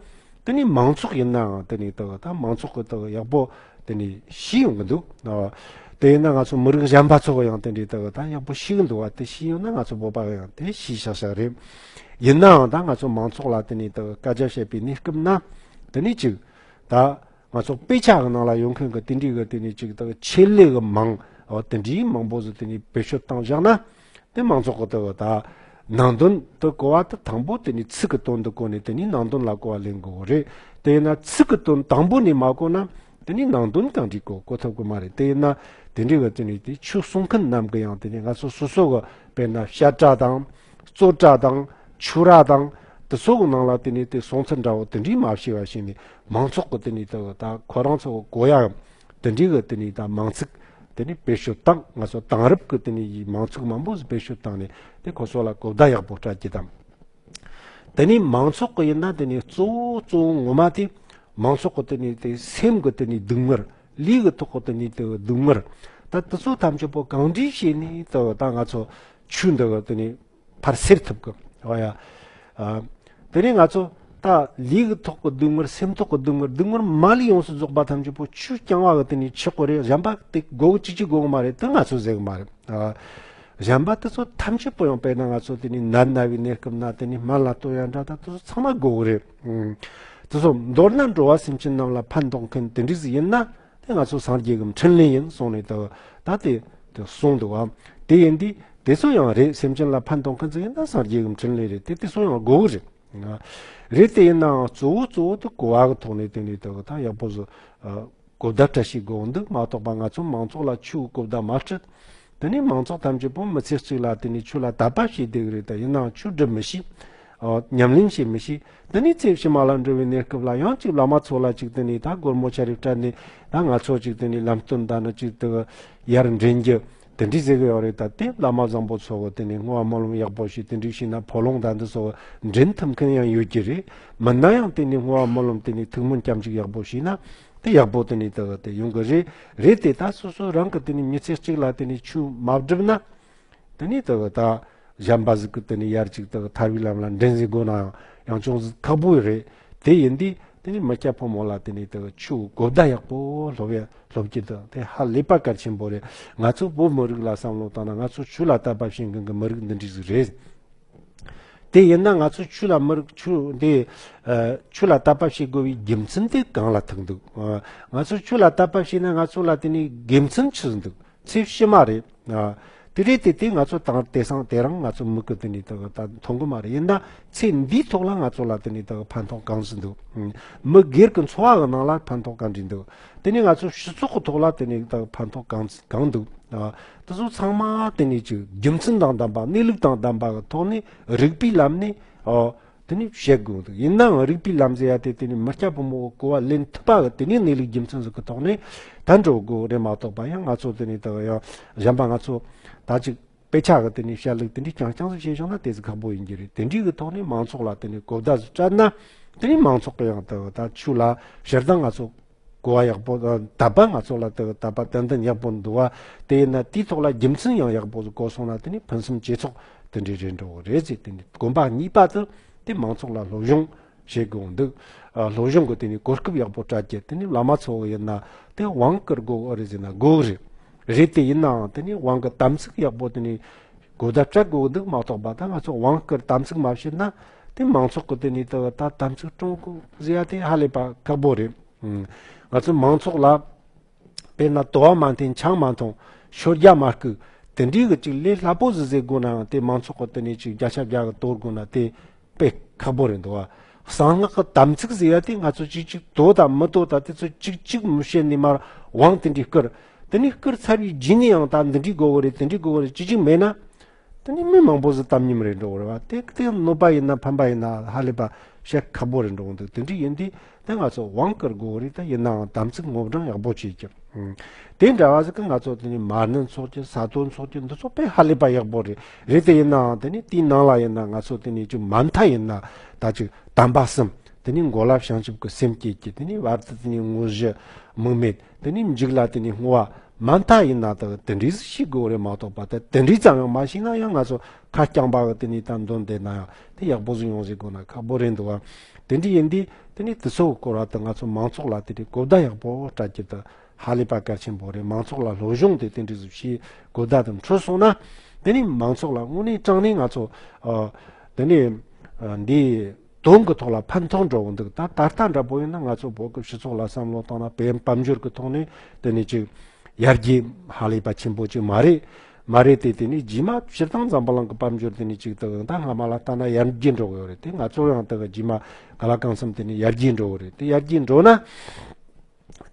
དེ་ནི་མང་ཚོགས་ཡིན་ནའང་དེ་ནི་དག་ད་མང་ཚོགས་ཀྱིས་དག་ཡག་པོ་དེ་ནི་ཤེས་ཡོང་གི་འདུག་ཨ། དེ་ཡིན་ན་ང་ཚོ་མི་རིགས་གཞན་པ་ཚོ་གི་ཡང་དེ་འདྲའི་དག་ད་ཡག་པོ་ཤེས་གི་འདུག་བ། དེ་ཤེས་ཡོང་ན་ང་ཚོ་བོད་པ་གི་ཡང་དེ་ཤེས་ཤག་ཤག་རེད། ཡིན་ནའང་ད་ང་ཚོ་མང་ཚོགས་ལ་དེ་ནི་དག་སྐད་ཆ་བཤད་པའི་གནས་སྐབས་ན། དེ་ནི་ཅིག་ད་ང་ཚོ་དཔེ་ཆ་གི་ནང་ལ་ཡོད་མཁན་གི་དེ་འདྲའི་གི་དེ་ནི་ཅིག་དག་ཆེད་ལས་གི་མིང་འོ་དེ་འདྲའི་མང་པོ་ཟིག་དེ་ནི་བེད་སྤྱོད་བཏང་བཞག་ན། དེ་མང་ཚོགས་ཀྱི་དེ་གི་ད་ནང་དོན་དུ་གོ་བ་དེ་དང་པོ་དེ་ནི་ཚིག་གི་དོན་དུ་གོ་ནས་དེ་ནི་ནང་དོན་ལ་གོ་བ་ལེན་དགོས་རེད། དེ་ཡིན་ན་ཚིག་གི་དོན་དང་པོ་ནས་མ་གོ་ན་དེ་ནི་ནང་དོན་གང་འདྲ་གོ་གོ་ཐུབ་ཀྱི་མ་རེད། དེ་ཡིན་ན་དེ་འདྲའི་གི་དེ་ནི་དེ་ཆོས་གསུང་མཁན་རྣམས་ཀྱི་ཡང་དེ་ནི་ང་ཚོ་སོ་སོ་གི་དཔེར་ན་བཤད་གྲྭ་དང་རྩོད་གྲྭ་དང་ཆོས་ར་དང་དེ་ཚོ་གི་ནང་ལ་དེ་ནི་དེ་གསུང་ཚུལ་འདྲ་བོ་དེ་འདྲའི་མ་བྱས་པ་བྱས་ནས་མང་ཚོགས་ཀྱི་དེ་ནི་དེ་གི་ད་ཁོ་རང་ཚོ་གི་གོ་ཡ་ཡང་། དེ་འདྲའི་གི་དེ་ནི་ད་མིང་ཚིག་དེ་ནི་བེད་སྤྱོད་བཏང་། ང་ཚོ་དེང་རབས་ཀྱི་དེ་ནི་མིང་ཚིག་མང་པོ་ཞིག་བེད་སྤྱོད་བཏང་ནས་དེ་ཁོ་ཚོ་ལ་གོ་བརྡ་ཡག་པོ་སྤྲད་ཀྱི་དང་། དེ་ནི་མང་ཚོགས་ཀྱི་ཡིན་ན་དེ་ནི་གཙོ་བོ་གཙོ་བོ་ངོ་མ་དེ་མང་ཚོགས་ཀྱི་དེ་ནི་དེ་སེམས་ཀྱི་དེ་ནི་སྡུག་བསྔལ། ལུས་ཀྱི་ཐོག་གི་དེ་ནི་དེ་སྡུག་བསྔལ། ད་དེ་ཚོ་ཐམས་ཅད་པོ་གང་འདྲ་བྱས་ནས་དེ་ད་ང་ཚོ་ཆོས་འདི་གི་དེ་ནི་ཕར་སེལ་ཐུབ་གི། འོ་ཡ། ཨ། དེ་ནས་ང་ཚོ་ད་ལུས་ཀྱི་ཐོག་གི་སྡུག་བསྔལ། སེམས་ཐོག་གི་སྡུག་བསྔལ། སྡུག་བསྔལ་མ་ལུས་ཡོངས་སུ་རྫོགས་པ་ཐམས་ཅད་པོ་ཆོས་རྐྱང་བ་གི་དེ་ནས་ཆོག་གི་རེད། གཞན་པ་དེ་དགོས་གི་གཅིག་གཅིག་དགོས་གི་མ་རེད། དེ་ང་ཚོ་ཟེར་གི་མ་རེད། ཨ། གཞན་པ་དེ་ཚོ་ཐམས་ཅད་པོ་ཡང་དཔེར་ན་ང་ཚོ་དེ་ནས་ནད་ན་བའི་གནས་སྐབས་ན་དེ་ནས་སྨན་ལ་ལྟོས་ཡ་འདྲ་ད་དེ་ཚོ་ཚང་མ་དགོས་གི་རེད། ཨང་། དེ་ཚོ་མདོར་ན་འགྲོ་བ་སེམས་ཅན་རྣམས་ལ་ཕན་ཐོགས་མཁན་དེ་འདྲ་ཟིག་ཡིན་ན། དེ་ང་ཚོ་སངས་རྒྱས་ཀྱི་འཕྲིན་ལས་ཡིན་གསུངས་ནས་ད་ད་དེ་དེ་གསུངས་འདུག་བ། དེ་ཡིན་དུས་དེ་ཚོ་ཡང་རེད། སེམས་ཅན་ལ་ཕན་ཐོགས་མཁན་ཚོ་ཡིན་ན་སངས་རྒྱས་ཀྱི་འཕྲིན་ལས་རེད། དེ་དེ་ཚོ་ཡང་དགོས་གི་རེད། རེད། དེ་ཡིན་ནའང་གཙོ་བོ་གཙོ་བོ་དེ་གོ་བ་གི་ཐོག་ནས་དེ་ནས་དེ་གི་ད་ཡག་པོ་བཟོ། གོ་བརྡ་འདྲ་ཞིག་དགོས་འདུག་མ་གཏོགས་པ་ང་ཚོ་མང་ཚོགས་ལ་ཆོས་གོ་བརྡ་མ་སྤྲད། དེ་ནས་མང་ཚོགས་ཐམས་ཅད་པོ་མི་ཚེ་གཅིག་ལ་དེ་ནས་ཆོས་ལ་དད་པ་བྱེད་བསྡད་གི་རེད། ད་ཡིན་ནའང་ཆོས་སྒྲུབ་མི་ཤེས། ཨོ། ཉམས་ལེན་བྱེད་མི་ཤེས། དེ་ནས་ཚེ་ཕྱི་མ་ལ་འགྲོ་བའི་གནས་སྐབས་ལ་ཡང་ཅིག་བླ་མ་ཚོ་ལ་ཅིག་དེ་ནས་ད་སྒོར་མོ་ཆ་རེ་སྤྲད་ནས་ད་ང་ཚོ་ཅིག་དེ་ནས་ལམ་སྟོན་ད་ནི་ཅིག་དེ་ཡར་འདྲེན་རྒྱུ་དེ་འདྲའི་ཟེར་གི་ཡོད་རེད། ད་དེ་བླ་མ་བཟང་པོ་ཚོ་གི་དེ་ནས་བསྔོ་བ་སྨོན་ལམ་ཡག་པོ་ཞིག་དེ་འདྲའི་བྱས་ན་ཕོ་ལོང་ད་འདི་ཚོ་འདྲེན་ཐུབ་མཁན་ཡང་ཡོད་ཀྱི་རེད། མིན་ན་ཡང་དེ་ནས་བསྔོ་བ་སྨོན་ལམ་དེ་ནས་ཐུགས་སྨོན་སྐྱབས་འཇུག་ཡག་པོ་བྱས་ན། དེ་ཡག་པོ་དེ་ནས་དེ་གི་དེ་ཡོང་གི་རེད། རེད་དེ་ད་སོ་སོ་རང་གི་དེ་ནས་མི་ཚེ་གཅིག་ལ་དེ་ནས་ཆོས་མ་བསྒྲུབ་ན། དེ་ནས་དེ་གི་ད་གཞན་པ་ཟིག་གི་དེ་ནས་ཡར་ཅིག་དེ་གི་ཐར་བའི་ལམ་ལ་འདྲེན་ཟིག་དགོས་ན་ཡང་ཡང་ཅུང་ཟིག་ཁག་པོ་རེད། དེ་ཡིན་དུས་དེ་ནས་མི་སྐྱ་ཕོ་མོ་ལ་དེ་ནས་དེ་གི་ཆོས་གོ་བརྡ་ཡག་པོ་སློབ་ཡ་སློབ་ཀྱི་དེ་དེ་ཧ་ལས་པ་གལ་ཆེན་པོ་རེད། ང་ཚོ་བོད་མི་རིགས་ལ་བསམ་བློ་བཏང་ན་ང་ཚོ་ཆོས་ལ་དད་པ་བྱེད་མཁན་གི་མི་རིགས་འདི་འདྲ་ཟིག་རེད། དེ་ཡིན་ན་ང་ཚོ་ཆོས་ལ་མི་རིགས་ཆོས་འདི། ཨ། ཆོས་ལ་དད་པ་བྱེད་དགོས་པའི་རྒྱུ་མཚན་དེ་གང་ལ་ཐུག་འདུག་ཨ། ང་ཚོ་ཆོས་ལ་དད་པ་བྱས་ན་ང་ཚོ་ལ་དེ་ནས་དགེ་མཚན་ཆི་ཟིག་འདུག་ཚེ་ཕྱི་མ་རེད། ཨ། དེ་རེད་དེ་དེ་ང་ཚོ་དང་དེང་སང་དེ་རིང་ང་ཚོ་མིག་གིས་དེ་ནས་དེ་གི་ད་མཐོང་གི་མ་རེད། ཡིན་ན་ཚེ་འདིའི་ཐོག་ལ་ང་ཚོ་ལ་དེ་ནས་དེ་གི་ཕན་ཐོགས་གང་ཟིག་འདུག་མི་སྒེར་གྱི་འཚོ་བ་གི་ནང་ལ་ཕན་ཐོགས་གང་འདྲ་འདུག་དེ་ནས་ང་ཚོ་སྤྱི་ཚོགས་ཀྱི་ཐོག་ལ་དེ་ནས་དེ་གི་ཕན་ཐོགས་གང་གང་འདུག་ཨ། དེ་ཚོ་ཚང་མ་དེ་ནས་ཅིག་རྒྱུ་མཚན་དང་ལྡན་པ། གནས་ལུགས་དང་ལྡན་པ་གི་ཐོག་ནས་རིགས་པའི་ལམ་ནས། ཨོ། དེ་ནས་བཤད་དགོས་འདུག་ཡིན་ནའང་རིགས་པའི་ལམ་ཟེར་ཡ་དེ་དེ་ནས་མི་སྐྱ་ཕོ་མོ་གི་གོ་བ་ལེན་ཐུབ་པ་གི་དེ་ནས་གནས་ལུགས་རྒྱུ་མཚན་ཟིག་གི་ཐོག་ནས་ད་འགྲོ་དགོས་རེད་མ་གཏོགས་པ། ཡང་ང་ཚོ་དེ་ནས་ད་ཡང་གཞན་པ་ང་ཚོ་ད་ཅིག་དཔེ་ཆ་གི་དེ་ནས་བཤད་ལུགས་དེ་འདྲའི་རྐྱང་རྐྱང་ཟིག་བཤད་བྱུང་ན་དེ་ཟིག་ཁག་པོ་ཡིན་གྱི་རེད། དེ་འདྲའི་གི་ཐོག་ནས་མང་ཚོགས་ལ་དེ་ནས་གོ་བརྡ་ཟིག་སྤྲད་ན། དེ་ནས་མང་ཚོགས་གི་ཡང་ད་ད་ཆོས་ལ་སྤྱིར་བཏང་ང་ཚོ་གོ་བ་ཡག་པོ་དང་དད་པ། ང་ཚོ་ལ་དེ་གི་དད་པ་ཏན་ཏན་ཡག་པོ་འདུག་བ། དེ་ཡིན་ན་དེའི་ཐོག་ལ་རྒྱུ་མཚན་ཡང་ཡག་པོ་གོ་སོང་ན་དེ་ནི་ཕུན་སུམ་ཇེ་ཚོགས་དེ་འདྲའི་རེད་འགྲོ་གི་རེད་ཟེར། དེ་ནི་གོམ་པ་གཉིས་པ་དེ་དེ་མང་ཚོགས་ལ་སློབ་སྦྱོང་ བྱེད་དགོས་འདུག་ཨ། སློབ་སྦྱོང་གི་དེ་ནས་གོ་སྐབས་ཡག་པོ་སྤྲད་རྒྱུ། དེ་ནས་བླ་མ་ཚོ་ཡིན་ན་དེ་དབང་བསྐུར་དགོས་ཨེ་རེད་ཟེར་ན་དགོས་རེད། རེད་དེ་ཡིན་ནའང་དེ་ནས་དབང་གི་དམ་ཚིག་ཡག་པོ་དེ་ནས་གོ་བརྡ་སྤྲད་དགོས་འདུག་མ་གཏོགས་པ། ད་ང་ཚོ་དབང་བསྐུར་དམ་ཚིག་མ་བྱེད་ན་དེ་མང་ཚོགས་ཀྱི་དེ་ནས་དེ་ད་དམ་ཚིག་སྲུང་དགོས་ཟེར་ཡ་དེ་ཧ་ལས་པ་ཁག་པོ་རེད། ང་ཚོ་མང་ཚོགས་ལ་དཔེར་ན་དུ་བ་མ་འཐེན་ཆང་མ་འཐུང་ཤོ་རྒྱག་མ་རྐུ། དེ་འདྲའི་གི་ཅིག་ལས་སླ་པོ་ཟིག་ཟེར་དགོས་ནའང་དེ་མང་ཚོགས་ཀྱི་དེ་ནས་ཅིག་བརྒྱ་ཆ་བརྒྱ་གི་དོར་དགོས་ན་དེ་དཔེ་ཁག་པོ་རེད་འདུག་བ། གསང་སྔགས་ཀྱི་དམ་ཚིག་ཟེར་ཡ་དེ་ང་ཚོ་ཅིག་ཅིག་དོ་དང་མི་དོ་དང་དེ་ཚོ་ཅིག་ཅིག་མི་བཤད་ནས་མར་དབང་དེ་འདྲའི་བསྐུར། དེ་ནས་བསྐུར་ཚར་བའི་རྗེས་ནས་ཡང་ད་འདི་འདྲའི་དགོས་གི་རེད། དེ་འདྲའི་དགོས་གི་རེད། ཅི་ཅིག་མེད་ན། དེ་ནས་མི་མང་པོ་ཟིག་གཏམ་ཉམས་རེད་འགྲོ་གི་རེད་བ། དེ་དེ་གནོད་པ་ཡིན་ན་ཕན་པ་ཡིན་ན་ཧ་ལས་པ་བཤད་ཁག་པོ་རེད་འགྲོ་གི་འདུག་དེ་འདྲ་ཡིན་དུས་དེ་ང་ཚོ་དབང་བསྐུར་དགོས་གི་རེད། ད་ཡིན་ནའང་དམ་ཚིག་ངོ་སྤྲོད་ཡག་པོ་བྱེད་རྒྱུ། ཨང་། དེ་འདྲ་བ་ཟིག་གི་ང་ཚོ་དེ་ནས་མ་ཎི་འཚོགས་རྒྱུ། ས་རྡོ་འཚོགས་རྒྱུ། འདི་ཚོ་དཔེ་ཧ་ལས་པ་ཡག་པོ་རེད། རེད་དེ་ཡིན་ནའང་དེ་ནས་དེའི་ནང་ལ་ཡིན་ན་ང་ཚོ་དེ་ནས་ཅིག་མ་མཐའ་ཡིན་ན་ད་ཅིག་དམ་པ་གསུམ། དེ་ནས་མགོ་ལ་བྱང་ཆུབ་ཀྱི་སེམས་བསྐྱེད་ཀྱི། དེ་ནས་བར་དུ་དེ་ནས་དངོས་གཞི་དམིགས་མེད། དེ་ནས་མཇུག་ལ་དེ་ནས་བསྔོ་བ། མ་མཐའ་ཡིན་ན་ད་དེ་འདྲའི་ཟིག་ཤེས་དགོས་རེད་མ་གཏོགས་པ། ད་དེ་འདྲའི་ཙམ་ཡང་མ་ཤེས་ན་ཡང་ང་ཚོ་ཁ་རྐྱང་པ་གི་དེ་ནས་ད་འདོན་བསྡད་ན་ཡང་དེ་ཡག་པོ་ཟིག་ཡོང་ཟིག་དགོས་ན་ཁག་པོ་རེད་འདུག་བ། དེ་འདྲ་ཡིན་དུས་དེ་ནས་དེ་ཚོ་གི་སྐོར་བ་དེ་ང་ཚོ་མང་ཚོགས་ལ་དེ་འདྲའི་གོ་བརྡ་ཡག་པོ་སྤྲད་རྒྱུ་དེ་ཧ་ལས་པ་གལ་ཆེན་པོ་རེད། མང་ཚོགས་ལ་སློབ་སྦྱོང་དེ་དེ་འདྲ་ཟིག་བྱས་གོ་བརྡ་དེ་འཕྲོད་སོང་ན། དེ་ནས་མང་ཚོགས་ལ་དངོས་གནས་དྲང་གནས་ང་ཚོ་ཨ། དེ་ནས་ཨ། འདི་དོན་གྱི་ཐོག་ལ་ཕན་ཐོགས་འགྲོ་གི་འདུག་ད་ད་ལྟ་འདྲ་པོ་ཡིན་ན་ང་ཚོ་བོད་ཀྱི་སྤྱི་ཚོགས་ལ་བསམ་བློ་བཏང་ན་དཔལ་དཔལ་འབྱོར་གྱི་ཐོག་ནས་དེ་ནས་ཅིག་ཡར་རྒྱས་ཧ་ལས་པ་ཆེན་པོ་ཅིག་མ་རེད། མ་རེད་དེ། དེ་ནས་རྗེས་མ་སྤྱིར་བཏང་འཛམ་བུ་གླིང་གི་དཔལ་འབྱོར་དེ་ནས་ཅིག་ད་ད་སྔ་མ་ལ་ལྟ་ན་ཡར་རྒྱས་འགྲོ་གི་ཡོད་རེད། དེ་ང་ཚོ་ཡང་ད་རྗེས་མ་ག་ལ་གང་འཚམ་དེ་ནས་ཡར་རྒྱས་འགྲོ་གི་རེད། དེ་ཡར་རྒྱས་འགྲོ་ན།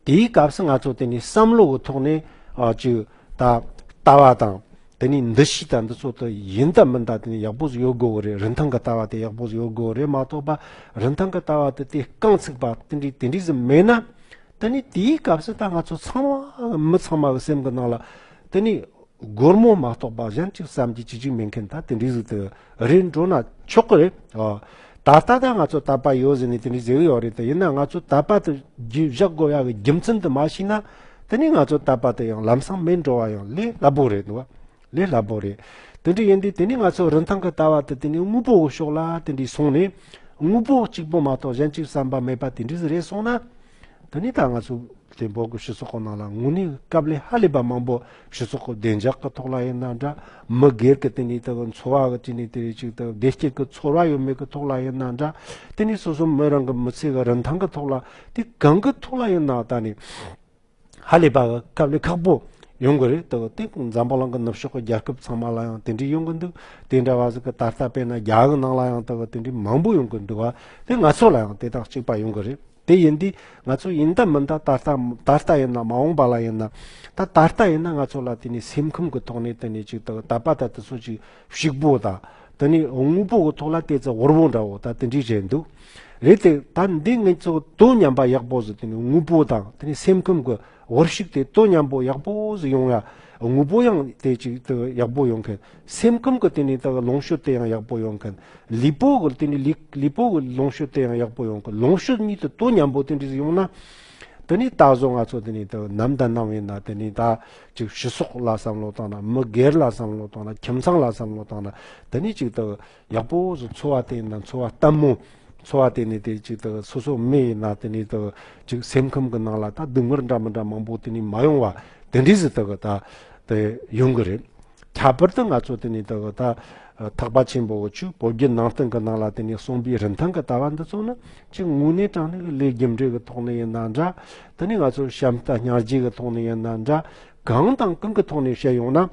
དེའི་སྐབས་སུ་ང་ཚོ་དེ་ནས་བསམ་བློ་གི་ཐོག་ནས་ཨ་ཅིག་ད་ལྟ་བ་དང་དེ་ནས་འདུ་ཤེས་དང་འདི་ཚོ་དེ་ཡིན་ད་མིན་ད་དེ་ནས་ཡག་པོ་ཟིག་ཡོད་དགོས་གི་རེད། རིན་ཐང་གི་ལྟ་བ་དེ་ཡག་པོ་ཟིག་ཡོད་དགོས་གི་རེད་མ་གཏོགས་པ། རིན་ཐང་གི་ལྟ་བ་དེ་དེ་རྐང་ཚུགས་པ་དེ་འདྲའི་དེ་འདྲའི་ཟིག་མེད་ན། དེ་ནས་དེའི་སྐབས་སུ་ད་ང་ཚོ་ཚང་མ་མི་ཚང་མ་གི་སེམས་གི་ནང་ལ་དེ་ནས་སྒོར་མོ་མ་གཏོགས་པ་གཞན་ཅིག་བསམ་རྒྱུ་ཅི་ཅིག་མེད་མཁན་ད་དེ་འདྲའི་ཟིག་དེ་རེད་འགྲོ་ན་ཆོག་གི་རེད། ཨ། ད་ལྟ་ད་ང་ཚོ་དད་པ་ཡོད་ཟེར་ནས་དེ་འདྲའི་ཟེར་གི་ཡོད་རེད། དེ་ཡིན་ན་ང་ཚོ་དད་པ་དེ་རྒྱུ་བཞག་དགོས་ཡ་གི་རྒྱུ་མཚན་དེ་མ་ཤེས་ན་དེ་ནས་ང་ཚོ་དད་པ་དེ་ཡང་ལམ་སང་མེད་འགྲོ་བ་ཡང་ལས་སླ་པོ་རེད་འདུག་བ། ལས་སླ་པོ་རེད། དེ་འདྲ་ཡིན་དུས་དེ་ནས་ང་ཚོ་རིན་ཐང་གི་ལྟ་བ་དེ་དེ་ནས་དངོས་པོ་གི་ཕྱོགས་ལ་དེ་འདྲའི་སོང་ནས་དངོས་པོ་གཅིག་པོ་མ་གཏོགས་གཞན་ཅིག་བསམ་པ་མེད་པ་དེ་འདྲ་ཟིག་རེད་སོང་ན། དེ་ནས་ད་ང་ཚོ་དེ་བོད་ཀྱི་སྤྱི་ཚོགས་ཀྱི་ནང་ལ་དངོས་གནས་དཀའ་ལས་ཧ་ལས་པ་མང་པོ། སྤྱི་ཚོགས་ཀྱི་བདེ་འཇགས་ཀྱི་ཐོག་ལ་ཡིན་ན་འདྲ། མི་སྒེར་གྱི་དེ་ནས་དེ་གི་འཚོ་བ་གི་དེ་ནས་དེ་རེད་ཅིག་དེ་བདེ་སྐྱིད་ཀྱི་ཚོར་བ་ཡོད་མེད་ཀྱི་ཐོག་ལ་ཡིན་ན་འདྲ། དེ་ནས་སོ་སོ་མི་རང་གི་མི་ཚེ་གི་རིན་ཐང་གི་ཐོག་ལ་དེ་གང་གི་ཐོག་ལ་ཡིན་ན་ད་ནས་ཧ་ལས་པ་གི་དཀའ་ལས་ཁག་པོ་ཡོང་གི་རེད། དེ་གི་དེ་འཛམ་བུ་གླིང་གི་ནུབ་ཕྱོགས་ཀྱི་རྒྱལ་ཁབ་ཚང་མ་ལ་ཡང་དེ་འདྲའི་ཡོང་གི་འདུག་དེ་འདྲ་བ་ཟིག་གི་ད་ལྟ་དཔེར་ན་རྒྱ་གི་ནང་ལ་ཡང་དེ་གི་དེ་འདྲའི་མང་པོ་ཡོང་གི་འདུག་བ། དེ་ང་ཚོ་ལ་ཡང་དེ་དང་གཅིག་པ་ཡོང་གི་རེད། དེ་ཡིན་དུས་ང་ཚོ་ཡིན་ད་མིན་ད་ད་ལྟ་ད་ལྟ་ཡིན་ན་མ་འོངས་པ་ལ་ཡིན་ན། ད་ད་ལྟ་ཡིན་ན་ང་ཚོ་ལ་དེ་ནས་སེམས་ཁམས་ཀྱི་ཐོག་ནས་དེ་ནས་ཅིག་ད་དད་པ་ད་དེ་ཚོ་ཅིག་ཕྱུག་པོ་དང་དེ་ནས་དངོས་པོ་གི་ཐོག་ལ་དེ་ཚོ་དབུལ་པོ་འདྲ་བོ་ད་དེ་འདྲའི་རེད་འདུག་རེད་དེ་ད་འདི་ངས་ཚོ་དོ་མཉམ་པ་ཡག་པོ་ཟིག་དེ་ནས་དངོས་པོ་དང་དེ་ནས་སེམས་ཁམས་ཀྱི་དབུལ་ཕྱུག་དེ་དོ་མཉམ་པོ་ཡག་པོ་ཟིག་ཡོང་ཡ། དངོས་པོ་ཡང་དེ་ཅིག་ད་ཡག་པོ་ཡོང་མཁན། སེམས་ཁམས་ཀྱི་དེ་ནས་ད་ལོངས་སྤྱོད་དེ་ཡང་ཡག་པོ་ཡོང་མཁན། ལུས་པོ་གི་དེ་ནས་ལུས་ལུས་པོ་གི་ལོངས་སྤྱོད་དེ་ཡང་ཡག་པོ་ཡོང་གི། ལོངས་སྤྱོད་གཉིས་དེ་དོ་མཉམ་པོ་དེ་འདྲ་ཟིག་ཡོང་ན། དེ་ནས་ད་གཟོད་ང་ཚོ་དེ་ནས་ད་ནམ་དང་ནམ་ཡིན་ན་དེ་ནས་ད་ཅིག་སྤྱི་ཚོགས་ལ་བསམ་བློ་བཏང་ན། མི་སྒེར་ལ་བསམ་བློ་བཏང་ན། ཁྱིམ་ཚང་ལ་བསམ་བློ་བཏང་ན། དེ་ནས་ཅིག་ད་ཡག་པོ་ཟིག་འཚོ་བ་དེ་ཡིན་ན་འཚོ་བ་ལྟད་མོ། འཚོ་བ་དེ་ནས་དེ་ཅིག་ད་སོ་སོ་མི་ཡིན་ན་དེ་ནས་ད་ཅིག་སེམས་ཁམས་ཀྱི་ནང་ལ་ད་སྡུག་བསྔལ་འདྲ་མི་འདྲ་མང་པོ་དེ་ནས་མ་ཡོང་བ་དེ་འདྲ་ཟིག་ད་ད་དེ་ཡོང་གི་རེད། ཁྱད་པར་དུ་ང་ཚོ་དེ་ནས་ད་ད་ཐེག་པ་ཆེན་པོ་གི་ཆོས་བོད་བརྒྱུད་ནང་བསྟན་གྱི་ནང་ལ་དེ་ནས་གསུངས་པའི་རིན་ཐང་གི་ལྟ་བ་འདི་ཚོ་ནི་ཅིག་དངོས་གནས་དྲང་གནས་ཀྱི་ལས་རྒྱུ་འབྲས་ཀྱི་ཐོག་ནས་ཡིན་ན་འདྲ། དེ་ནས་ང་ཚོ་བྱམས་བརྩེ་སྙིང་རྗེ་གི་ཐོག་ནས་ཡིན་ན་འདྲ། གང་དང་གང་གི་ཐོག་ནས་བཤད་ཡོང་ན།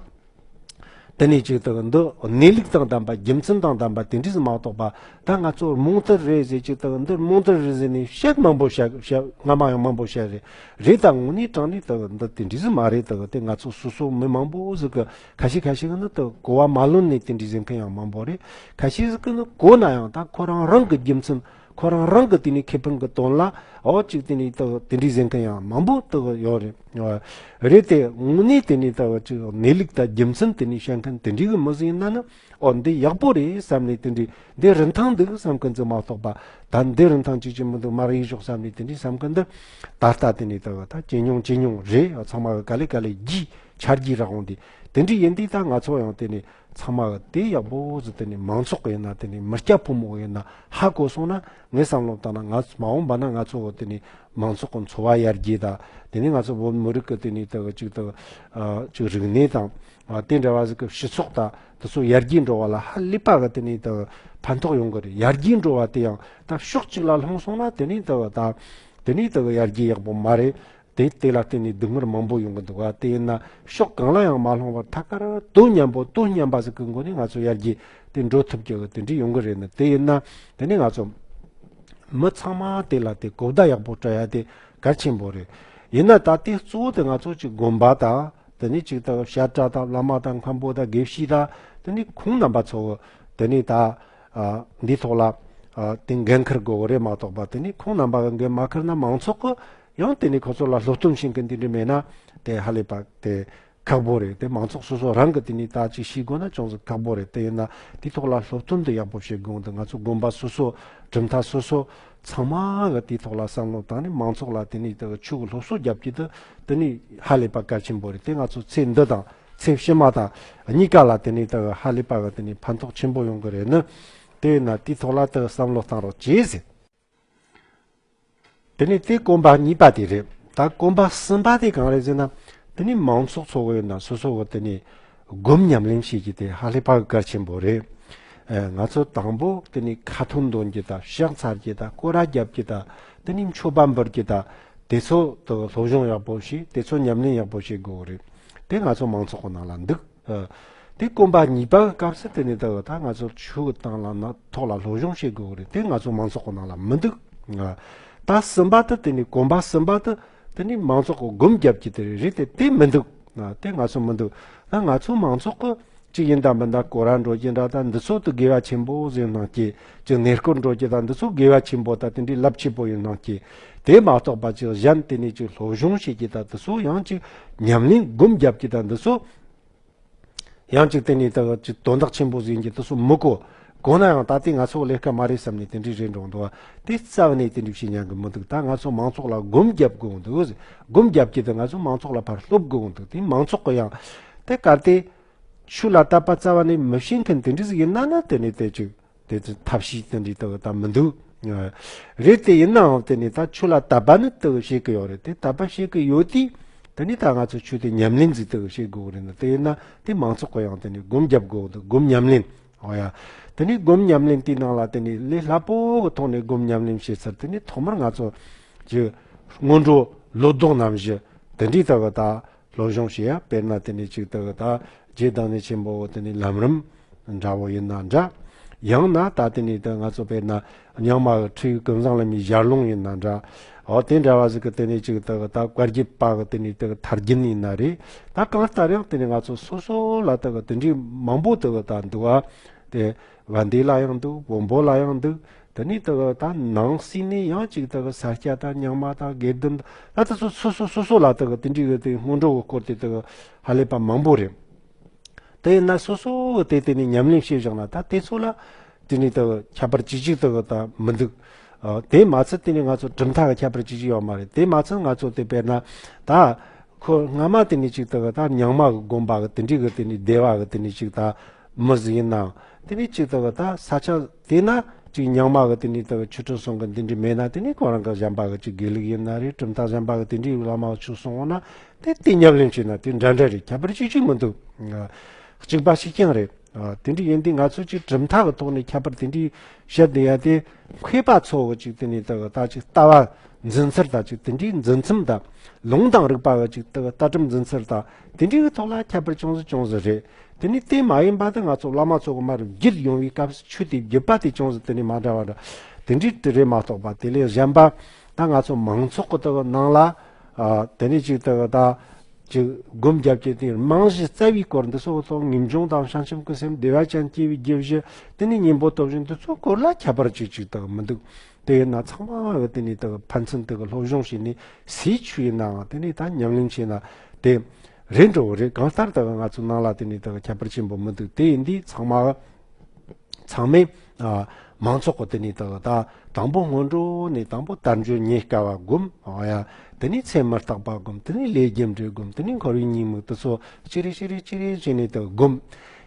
དེ་ནས་ཅིག་ད་འདི་གནས་ལུགས་དང་ལྡན་པ། རྒྱུ་མཚན་དང་ལྡན་པ་དེ་འདྲ་ཟིག་མ་གཏོགས་པ། ད་ང་ཚོ་རྨོངས་དད་རེད་ཟེར། ཅིག་ད་འདི་རྨོངས་དད་རེད་ཟེར་ནས་བཤད་མང་པོ་བཤད་བཤད། སྔ་མ་ཡང་མང་པོ་བཤད་རེད། རེད་ད་དངོས་གནས་དྲང་གནས་ད་འདི་དེ་འདྲ་ཟིག་མ་རེད། ད་དེ་ང་ཚོ་སོ་སོ་མི་མང་པོ་ཟིག་གི་ཁ་ཤས་ཁ་ཤས་ཀྱིས་ནི་ད་གོ་བ་མ་ལོན་ནས་དེ་འདྲ་ཟེར་མཁན་ཡང་མང་པོ་རེད། ཁ་ཤས་ཟིག་གིས་ནི་གོ་ན་ཡང་ད་ཁོ་རང་རང་གི་རྒྱུ་མཚན། ཁོ་རང་རང་གི་དེ་ནས་ཁེ་ཕན་གི་དོན་ལ་ ཨོ་ཅིག་དེ་ནས་ད་དེ་འདྲའི་ཟེར་མཁན་ཡང་མང་པོ་ད་ཡོད་རེད། རེད་དེ་དངོས་གནས་དེ་ནས་ད་ཅིག་གནས་ལུགས་དང་རྒྱུ་མཚན་དེ་ནས་བཤད་མཁན་དེ་འདྲའི་གི་མི་ཟིག་ཡིན་ན་ནི། ཨོ་འདི་ཡག་པོ་རེད་བསམ་ནས་དེ་འདྲའི་འདི་རིན་ཐང་འདུག་བསམ་མཁན་ཙམ་མ་གཏོགས་པ། ད་འདི་རིན་ཐང་ཅིག་ཅིག་མི་འདུག་མར་ཡིག་ཞོག་བསམ་ནས་དེ་འདྲའི་བསམ་མཁན་འདི་ད་ལྟ་དེ་ནས་ད་ད་ཇེ་ཉུང་ཇེ་ཉུང་རེད། ཚང་མ་ག་ལེ་ག་ལེ་རྒྱས་ཆ་རྒྱས་རག་འོང་དུས། དེ་འདྲའི་ཡིན་དུས་ད་ང་ཚོ་ཡང་དེ་ནས་ཚང་མ་གི་དེ་ཡག་པོ་ཟིག་དེ་ནས་མང་ཚོགས་ཡིན་ན་དེ་ནས་མི་སྐྱ་ཕོ་མོ་ཡིན་ན་ཧ་གོ་སོང་ན། ངས་བསམ་བློ་བཏང་ན་ང་ཚོ་མ་འོངས་པ་ན་ང་ཚོ་གི་དེ་ནས་མང་ཚོགས་ཀྱི་འཚོ་བ་ཡར་རྒྱས་དང་། དེ་ནས་ང་ཚོ་བོད་མི་རིགས་ཀྱི་དེ་ནས་ད་གི་ཅིག་ད་གི་ཅིག་རིག་གནས་དང་། དེ་འདྲ་བ་ཟིག་གི་སྤྱི་ཚོགས་དང་དེ་ཚོ་ཡར་རྒྱས་འགྲོ་བ་ལ་ཧ་ལས་པ་གི་དེ་ནས་ད་གི་ཕན་ཐོགས་ཡོང་གི་རེད། ཡར་རྒྱས་འགྲོ་བ་དེ་ཡང་ད་ཕྱོགས་གཅིག་ལ་ལྷུང་སོང་ན་དེ་ནས་ད་གི་ད་དེ་ནས་ད་གི་ཡར་རྒྱས་ཡག་པོ་མ་རེད། དེ་དེ་ལ་བརྟེན་ནས་སྡུག་བསྔལ་མང་པོ་ཡོང་གི་འདུག་ག་དེ་ཡིན་ན་ཕྱོགས་གང་ལ་ཡང་མ་ལྷུང་བར་ཐད་ཀར་དོན་མཉམ་པོ་དོན་མཉམ་པ་ཟིག་གི་སྒོ་ནས་ང་ཚོ་ཡར་རྒྱས་དེ་འགྲོ་ཐུབ་རྒྱུ་གི་དེ་འདྲ་ཡོང་གི་རེད། ནི་དེ་ཡིན་ན་དེ་ནས་ང་ཚོ་མི་ཚང་མ་དེ་ལ་དེ་གོ་བརྡ་ཡག་པོ་སྤྲད་ཡ་དེ་གལ་ཆེན་པོ་རེད། ཡིན་ན་ད་དེ་གཙོ་བོ་དེ་ང་ཚོ་ཅིག་དགོན་པ་དང་དེ་ནས་ཅིག་ད་བཤད་གྲྭ་དང་བླ་མ་དང་མཁན་པོ་དང་དགེ་བཤེས་དང་དེ་ནས་ཁོང་རྣམ་པ་ཚོ་དེ་ནས་ད་འདི་ཐོག་ལ་དེ་འགན་འཁུར་དགོས་གི་རེད་མ་གཏོགས་པ། དེ་ནས་ཁོང་རྣམ་པ་གི་འགན་མ་འཁུར་ན་མང་ཚོགས་ཀྱི་ཡང་དེ་ནས་ཁོ་ཚོ་ལ་སློབ་སྟོན་བྱེད་མཁན་དེ་འདྲ་མེད་ན་དེ་ཧ་ལས་པ་དེ་ཁག་པོ་རེད། དེ་མང་ཚོགས་སོ་སོ་རང་གི་དེ་ནས་ད་ཅིག་ཤེས་དགོས་ན་ཅུང་ཟད་ཁག་པོ་རེད། དེ་ཡིན་ན་དེ་ཐོག་ལ་སློབ་སྟོན་དེ་ཡག་པོ་བྱེད་དགོས་འདུག་ང་ཚོ་དགོན་པ་སོ་སོ་གྲུབ་མཐའ་སོ་སོ་ཚང་མ་གི་དེ་ཐོག་ལ་བསམ་བློ་བཏང་ནས་མང་ཚོགས་ལ་དེ་ནས་ད་ཆོས་ཀྱི་སློབ་གསོ་རྒྱབ་ཀྱི་དེ་དེ་ནས་ཧ་ལས་པ་གལ་ཆེན་པོ་རེད། དེ་ང་ཚོ་ཚེ་འདི་དང་ཚེ་ཕྱི་མ་དང་གཉིས་ཀ་ལ་དེ་ནས་ད་ཧ་ལས་པ་གི་དེ་ནས་ཕན་ཐོགས་ཆེན་པོ་ཡོང་གི་རེད། ནི་དེ་ཡིན་ན་དེ་ཐོག་ལ་ད་བསམ་བློ་བཏང་རོགས་བྱེད་ཟེར། དེ་ནས་དེ་གོམ་པ་གཉིས་པ་དེ་རེད། ད་གོམ་པ་གསུམ་པ་དེ་གང་རེད་ཟེར་ན། དེ་ནས་མང་ཚོགས་ཚོ་གི་ཡོད་ན་སོ་སོ་གི་དེ་ནས་སྒོམ་ཉམས་ལེན་བྱེད་ཀྱི་དེ་ཧ་ལས་པ་གི་གལ་ཆེན་པོ་རེད། ཨེ། ང་ཚོ་དང་པོ་དེ་ནས་ཁ་ཏོན་འདོན་གྱི་དང་ཕྱག་འཚལ་གྱི་དང་སྐོར་ར་རྒྱབ་ཀྱི་དང་དེ་ནས་མཆོད་པ་འབུལ་གྱི་དང་དེ་ཚོ་དེ་སློབ་སྦྱོང་ཡག་པོ་བྱེད། དེ་ཚོ་ཉམས་ལེན་ཡག་པོ་བྱེད་དགོས་གི་རེད། དེ་ང་ཚོ་མང་ཚོགས་གི་ནང་ལ་འདུག་ཨ། དེ་གོམ་པ་གཉིས་པ་གི་སྐབས་སུ་དེ་ནས་ད་ད་ང་ཚོ་ཆོས་ཀྱི་སྟེང་ལ་ན་ཐོག་ལ་སློབ་སྦྱོང་བྱེད་དགོས་གི་རེད། དེ་ང་ཚོ་མང་ཚོགས་ཀྱི་ནང་ལ་མི་འདུག་ཨ། ད་གསུམ་པ་དེ་དེ་ནས་གོམ་པ་གསུམ་པ་དེ་དེ་ནས་མང་ཚོགས་ཀྱི་སྒོམ་རྒྱབ་ཀྱི་དེ་རེད། དེ་དེ་མི་འདུག་ཨ། དེ་ང་ཚོ་མི་འདུག་ད་ང་ཚོ་མང་ཚོགས་ཀྱི་ཅིག་ཡིན་དང་མིན་དང་སྐོར་ར་འགྲོ་གི་འདྲ་ད་འདི་ཚོ་དེ་དགེ་བ་ཆེན་པོ་ཟིག་སྣང་གི། ཅིག་གནས་སྐོར་འགྲོ་གི་ད་འདི་ཚོ་དགེ་བ་ཆེན་པོ་ད་དེ་འདྲའི་རླབས་ཆེན་པོ་ཡིན་སྣང་གི། དེ་མ་གཏོགས་པ་ཅིག་གཞན་དེ་ནས་ཅིག་སློབ་སྦྱོང་བྱེད་ཀྱི་ད་འདི་ཚོ་ཡང་ཅིག་ཉམས་ལེན་སྒོམ་རྒྱབ་ཀྱི་ད་འདི་ཚོ། ཡང་ཅིག་དེ་ནས་ད་ཅིག་དོན་དག་ཆེན་པོ་ཟིག་ཡིན་གྱི་དེ་ཚོ་མི་གོ། གོ་ན་ཡང་ད་ལྟའི་ང་ཚོ་ལས་ཀ་མ་རེད་བསམ་ནས་དེ་འདྲའི་རེད་འགྲོ་འདུག་བ། དེ་རྩ་བ་ནས་དེ་འདྲའི་བྱེད་ཉན་གི་མི་འདུག་ད་ང་ཚོ་མང་ཚོགས་ལ་སྒོམ་རྒྱབ་དགོས་འདུག་སྒོམ་རྒྱབ་ཀྱི་དེ་ང་ཚོ་མང་ཚོགས་ལ་ཕར་སློབ་དགོས་འདུག་དེ་མང་ཚོགས་གི་ཡང་དེ་གལ་ཏེ་ཆོས་ལ་དད་པ་རྩ་བ་ནས་མི་བྱེད་མཁན་དེ་འདྲ་ཟིག་ཡིན་ན་ན་དེ་ནས་དེ་ཅིག་དེ་ཚོ་ཐབས་ཤེས་དེ་འདྲའི་ལྟ་བུ་ད་མི་འདུག་རེད་དེ་ཡིན་ནའང་དེ་ནས་ད་ཆོས་ལ་དད་པ་ནི་ལྟ་བུ་བྱེད་ཀྱི་ཡོད་རེད། དེ་དད་པ་བྱེད་ཀྱི་ཡོད་དུས་དེ་ནས་ད་ང་ཚོ་ཆོས་དེ་ཉམས་ལེན་ཟིག་ལྟ་བུ་བྱེད་དགོས་རེད། ན་དེ་ཡིན་ན་དེ་མང་ཚོགས་ཀྱི་ཡང་དེ་ནས་སྒོམ་རྒྱབ་དགོས་འདུག་སྒོམ་ཉམས་ལེན། འོ་ཡ། དེ་ནས་སྒོམ་ཉམས་ལེན་དེའི་ནང་ལ་དེ་ནས་ལས་སླ་པོ་གི་ཐོག་ནས་སྒོམ་ཉམས་ལེན་བྱེད་ཚར། དེ་ནས་ཐོག་མར་ང་ཚོ་གི་སྔོན་འགྲོ་བློ་ལྡོག་རྣམ་བཞི་དེ་འདྲའི་ལྟ་བུ་ད། སློབ་སྦྱོང་བྱེད་ཡ། དཔེར་ན་དེ་ནས་ཅིག་ད་གི་ད་རྗེ་བདག་ཉིད་ཆེན་པོ་དེ་ནས་ལམ་རིམ་འདྲ་བོ་ཡིན་ན་འདྲ། ཡང་ན་ད་དེ་ནས་ད་ང་ཚོ་དཔེར་ན་རྙིང་མ་གི་ཁྲིད་ཀུན་བཟང་བླ་མའི་ཞལ་ལུང་ཡིན་ན་འདྲ། འོ་དེ་འདྲ་བ་ཟིག་གི་དེ་ནས་ཅིག་ད་གི་ད་བཀའ་བརྒྱུད་པ་གི་དེ་ནས་ད་གི་ཐར་རྒྱན་ཡིན་ན་རེད། ད་གང་ལྟར་ཡང་དེ་ནས་ང་ཚོ་སོ་སོ་ལ་ད་གི་དེ་འདྲའི་མང་པོ་ད་གི་ད་འདུག་བ། དེ་བན་དེ་ལ་ཡང་འདུག་བོན་པོ་ལ་ཡང་འདུག་དེ་ནས་ད་གི་ད་ནང་གསེས་ནས་ཡང་ཅིག་ད་གི་ས་སྐྱ་དང་རྙིང་མ་དང་དགེ་ལྡན་ད་ད་ཚོ་སོ་སོ་སོ་སོ་ལ་ད་གི་དེ་འདྲའི་གི་དེ་སྔོན་འགྲོ་གི་སྐོར་དེ་ད་གི་ཧ་ལས་པ་མང་པོ་རེད། དེ་ཡིན་ན་སོ་སོ་གི་དེ་དེ་ནས་ཉམས་ལེན་བྱས་བཞག་ན་ད་དེ་ཚོ་ལ་དེ་ནས་ད་གི་ཁྱད་པར་ཅི་ཅིག་ད་གི་ད་མི་འདུག་ཨ། དེ་མ་ཚད་དེ་ནས་ང་ཚོ་གྲུབ་མཐའ་གི་ཁྱད་པར་ཅི་ཅིག་ཡོད་མ་རེད། དེ་མ་ཚད་ང་ཚོ་དེ་དཔེར་ན་ད། ཁོ་སྔ་མ་དེ་ནས་ཅིག་ད་གི་ད་རྙིང་མ་གི་དགོན་པ་གི་དེ་འདྲའི་གི་དེ་ནས་སྡེ་བ་གི་དེ་ནས་ཅིག་ད་མི་ཟིག་ཡིན་ནའང་དེ་ནས་ཅིག་ད་གི་ད་ས་ཆ་དེ་ན་ཅིག་རྙིང་མ་གི་དེ་ནས་ད་གི་ཆོས་ཁྲིད་གསུང་གི་འདི་འདྲའི་མེད་ན་དེ་ནས་ཁོ་རང་གི་གཞན་པ་གི་ཅིག་དགེ་ལུགས་ཡིན་ན་རེད། གྲུབ་མཐའ་གཞན་པ་གི་དེ་འདྲའི་བླ་མ་གི་ཆོས་གསུང་འོང་ན་དེ་དེ་ཉམས་ལེན་བྱས་ན་དེ་འདྲ་འདྲ་རེད། ཁྱད་པར་ཅིག་ཅིག་མི་འདུག་གཅིག་པ་གཅིག་རྐྱང་རེད། ཨ། དེ་འདྲ་ཡིན་དུས་ང་ཚོ་ཅིག་གྲུབ་མཐའ་གི་ཐོག་ནས་ཁྱད་པར་དེ་འདྲའི་བཤད་བསྡད་ཡ་དེ་མཁས་པ་ཚོ་གི་ཅིག་དེ་ནས་ད་གི་ད་ཅིག་ལྟ་བ་འཛིན་ཚུལ་དང་ཅིག་དེ་འདྲའི་འཛིན་མཚམས་དང་ལུང་དང་རིགས་པ་གི་ཅིག་ད་གི་ལྟ་གྲུབ་འཛིན་ཚུལ་དང་དེ་འདྲའི་གི་ཐོག་ལ་ཁྱད་པར་ཅུང་ཟད་ཅུང་ཟད་རེད། དེ་ནས་དེ་མ་ཡིན་པ་དེ་ང་ཚོ་བླ་མ་ཚོ་གི་མར་བརྒྱུད་ཡོང་བའི་སྐབས་སུ་ཆོས་དེ་བརྒྱུད་པ་དེ་ཅུང་ཟད་དེ་ནས་མ་འདྲ་བ་འདྲ་དེ་འདྲའི་དེ་རེད་མ་གཏོགས་པ། དེ་ལས་གཞན་པ་ད་ང་ཚོ་མང་ཚོགས་གི་ད་གི་ནང་ལ། ཨ། དེ་ནས་ཅིག་ད་གི་ད། ཅིག་སྒོམ་རྒྱབ་ཀྱི་དེ་རྨང་གཞི་རྩ་བའི་སྐོར་འདི་ཚོ་ཐོག་ངེས་འབྱུང་དང་བྱང་ཆུབ་ཀྱི་སེམས་བདེ་བ་ཅན་སྐྱེ་བའི་རྒྱུ་བཞི། དེ་ནས་གཉེན་པོ་སྟོབས་བཞི་འདི་ཚོ་སྐོར་ལ་ཁྱད་པར་ཅིག་ཅིག་དག་མི་འདུག་དེ་ཡིན་ན་ཚང་མ་གི་དེ་ནས་དག་ཕན་ཚུན་དག་སློབ་སྦྱོང་བྱས་ནས་སའི་ཆོས་ཡིན་ནའང་དེ་ནས་ད་ཉམས་ལེན་བྱས་ན་དེ་རེད་འགྲོ་གི་རེད། གང་ལྟར་དག་ང་ཚོ་ནང་ལ་དེ་ནས་དག་ཁྱད་པར་ཆེན་པོ་མི་འདུག་དེ་ཡིན་དུས་ཚང་མ་གི་ཚང་མས་ཨ་མང་ཚོགས་ཀྱི་དེ་ནས་དག་ད་དང་པོ་སྔོན་འགྲོ་ནས་དང་པོ་དལ་འབྱོར་རྙེད་དཀའ་བ་སྒོམ། ཨ་ཡ། དེ་ནས་ཚེ་མི་རྟག་པ་སྒོམ། དེ་ནས་ལས་རྒྱུ་འབྲས་སྒོམ། དེ་ནས་འཁོར་བའི་ཉེས་དམིགས་དེ་ཚོ་ཅི་རེ་ཅི་རེ་ཅི་རེ་བྱས་ནས་དག་སྒོམ།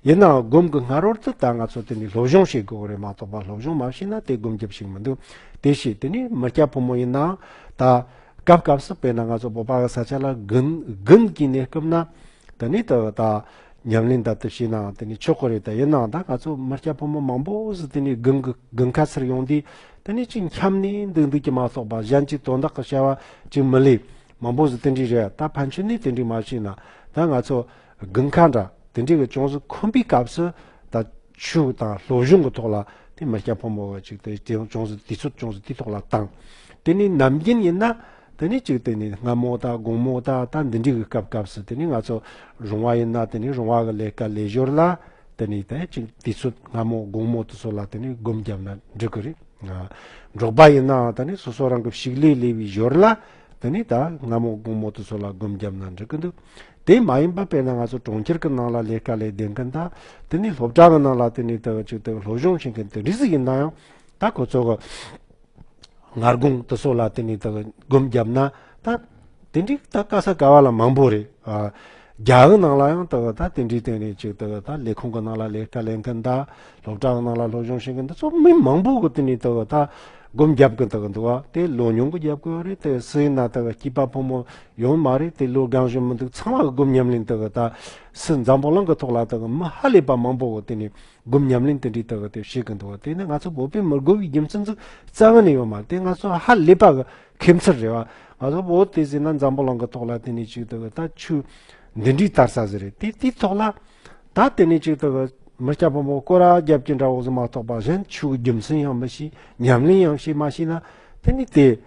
ཡིན་ནའང་སྒོམ་གྱི་སྔ་རོལ་དུ་ད་ང་ཚོ་དེ་ནས་སློབ་སྦྱོང་བྱེད་དགོས་རེད་མ་གཏོགས་པ། སློབ་སྦྱོང་མ་བྱས་ན་དེ་སྒོམ་རྒྱབ་ཞིག་མི་འདུག་དེ་བྱས་དེ་ནས་མི་སྐྱ་ཕོ་མོ་ཡིན་ནའང་ད་སྐབས་སྐབས་སུ་དཔེར་ན་ང་ཚོ་བོད་པ་གི་ས་ཆ་ལ་དགུན་དགུན་གྱི་གནས་སྐབས་ན། དེ་ནས་ད་ད་ཉམས་ལེན་ད་ལྟ་བྱས་ནའང་དེ་ནས་ཆོག་གི་རེད། ད་ཡིན་ནའང་ད་ང་ཚོ་མི་སྐྱ་ཕོ་མོ་མང་པོ་ཟིག་དེ་ནས་དགུན་གི་དགུན་ཁ་ཚུར་ཡོང་དུས་དེ་ནས་ཅིག་འཁྱམས་ནས་འདུག་འདུག་གི་མ་གཏོགས་པ་གཞན་གྱི་དོན་དག་གི་བྱ་བ་ཅིག་མི་ལས། མང་པོ་ཟིག་དེ་འདྲས་རེད། ད་ཕན་ཆད་ནས་དེ་འདྲས་མ་བྱས་ན་ད་ང་ཚོ་དགུན་ཁ་འདྲ་དེ་འདྲས་གི་ཅུང་ཟད་ཁོམ་པའི་སྐབས་སུ་ད་ཆོས་དང་སློབ་སྦྱོང་གི་ཐོག་ལ་དེ་མི་སྐྱ་ཕོ་མོ་གི་ཅིག་དེ་དེ་ཅུང་ཟད་དུས་ཚོད་ཅུང་ཟད་དེའི་ཐོག་ལ་བཏང་། དེ་ནས་ནམ་རྒྱུན་ཡིན་ན། དེ་ནས་ཅིག་དེ་ནས་སྔ་མོ་དང་དགོང་མོ་དང་ད་འདི་འདྲའི་གི་སྐབས་སྐབས་སུ་དེ་ནས་ང་ཚོ་རོང་བ་ཡིན་ན་དེ་ནས་རོང་བ་གི་ལས་ཀ་ལས་ཞོར་ལ་དེ་ནས་དེ་ཅིག་དུས་ཚོད་སྔ་མོ་དགོང་མོ་དེ་ཚོ་ལ་དེ་ནས་སྒོམ་བརྒྱབ་ན་འགྲིག་གི་རེད། ཨ། འབྲོག་པ་ཡིན་ནའང་དེ་ནས་སོ་སོ་རང་གི་ཕྱུགས་ལས་ལས་པའི་ཞོར་ལ་དེ་ནས་ད་སྔ་མོ་དགོང་མོ་དེ་ཚོ་ལ་སྒོམ་བརྒྱབ་ན་འགྲིག་གི་འདུག་དེ་མ་ཡིན་པ་དཔེར་ན་ང་ཚོ་གྲོང་ཁྱེར་གི་ནང་ལ་ལས་ཀ་ལས་བསྡད་མཁན་དང་དེ་ནས་སློབ་གྲྭ་གི་ནང་ལ་དེ་ནས་དེ་ཅིག་དེ་སློབ་སྦྱོང་བྱེད་མཁན་དེ་རིགས་ཡིན་ན་ཡང་ད་ཁོ་ཚོ་གི་སྔ་དགོང་དེ་ཚོ་ལ་དེ་ནས་དག་སྒོམ་བརྒྱབ་ན་ད་དེ་འདྲའི་ད་དཀའ་ས་དཀའ་བ་ལ་མང་པོ་རེད། ཨ། རྒྱ་གི་ནང་ལ་ཡང་དག་ད་དེ་འདྲའི་སྟེང་ནས་ཅིག་དག་ད་ལས་ཁུངས་ཀྱི་ནང་ལ་ལས་ཀ་ལས་མཁན་ད་སློབ་གྲྭ་གི་ནང་ལ་སློབ་སྦྱོང་བྱེད་མཁན་འདི་ཚོ་མི་མང་པོ་གི་དེ་ནས་དག་ད་སྒོམ་བརྒྱབ་གི་དག་འདུག་བ། དེ་ལོ་ཉུང་གི་རྒྱབ་གི་ཡོད་རེད། དེ་སུ་ཡིན་ན་དག་སྐྱེས་པ་ཕོ་མོ་ཡོང་མ་རེད། དེ་ལོ་རྒན་གཞོན་མི་འདུག་ཚང་མ་གི་སྒོམ་ཉམས་ལེན་དག་ད་སུ་འཛམ་བུ་གླིང་གི་ཐོག་ལ་དག་མི་ཧ་ལས་པ་མང་པོ་གི་དེ་ནས་སྒོམ་ཉམས་ལེན་དེ་འདྲའི་དག་དེ་བྱེད་ཀྱི་འདུག་དེ་ནི་ང་ཚོ་བོད་པས་མི་དགོས་པའི་རྒྱུ་མཚན་ཟིག་རྩ་བ་ནས་ཡོད་མ་རེད། དེ་ང་ཚོ་ཧ་ལས་པ་གི་ཁེ་མཚར་རེད་བ། ང་ཚོ་བོད་དེ་ཟེར་ན་འཛམ་བུ་གླིང་གི་ཐོག་ལ་དེ་ནས་ཅིག་དག་ད་ཆོས་འདི་འདྲའི་དར་ས་ཟིག་རེད། དེ་དེའི་ཐོག་ལ་ད་དེ་ནས་ཅིག་དག་མི་སྐྱ་ཕོ་མོ་སྐོར་ར་རྒྱབ་ཀྱི་འདྲ་བོ་ཟིག་མ་གཏོགས་པ་གཞན་ཆོས་རྒྱུ་མཚན་ཡང་མི་ཤེས། ཉམས་ལེན་ཡང་བྱེད་མ་ཤེས་ན་དེ་ནི་དེ་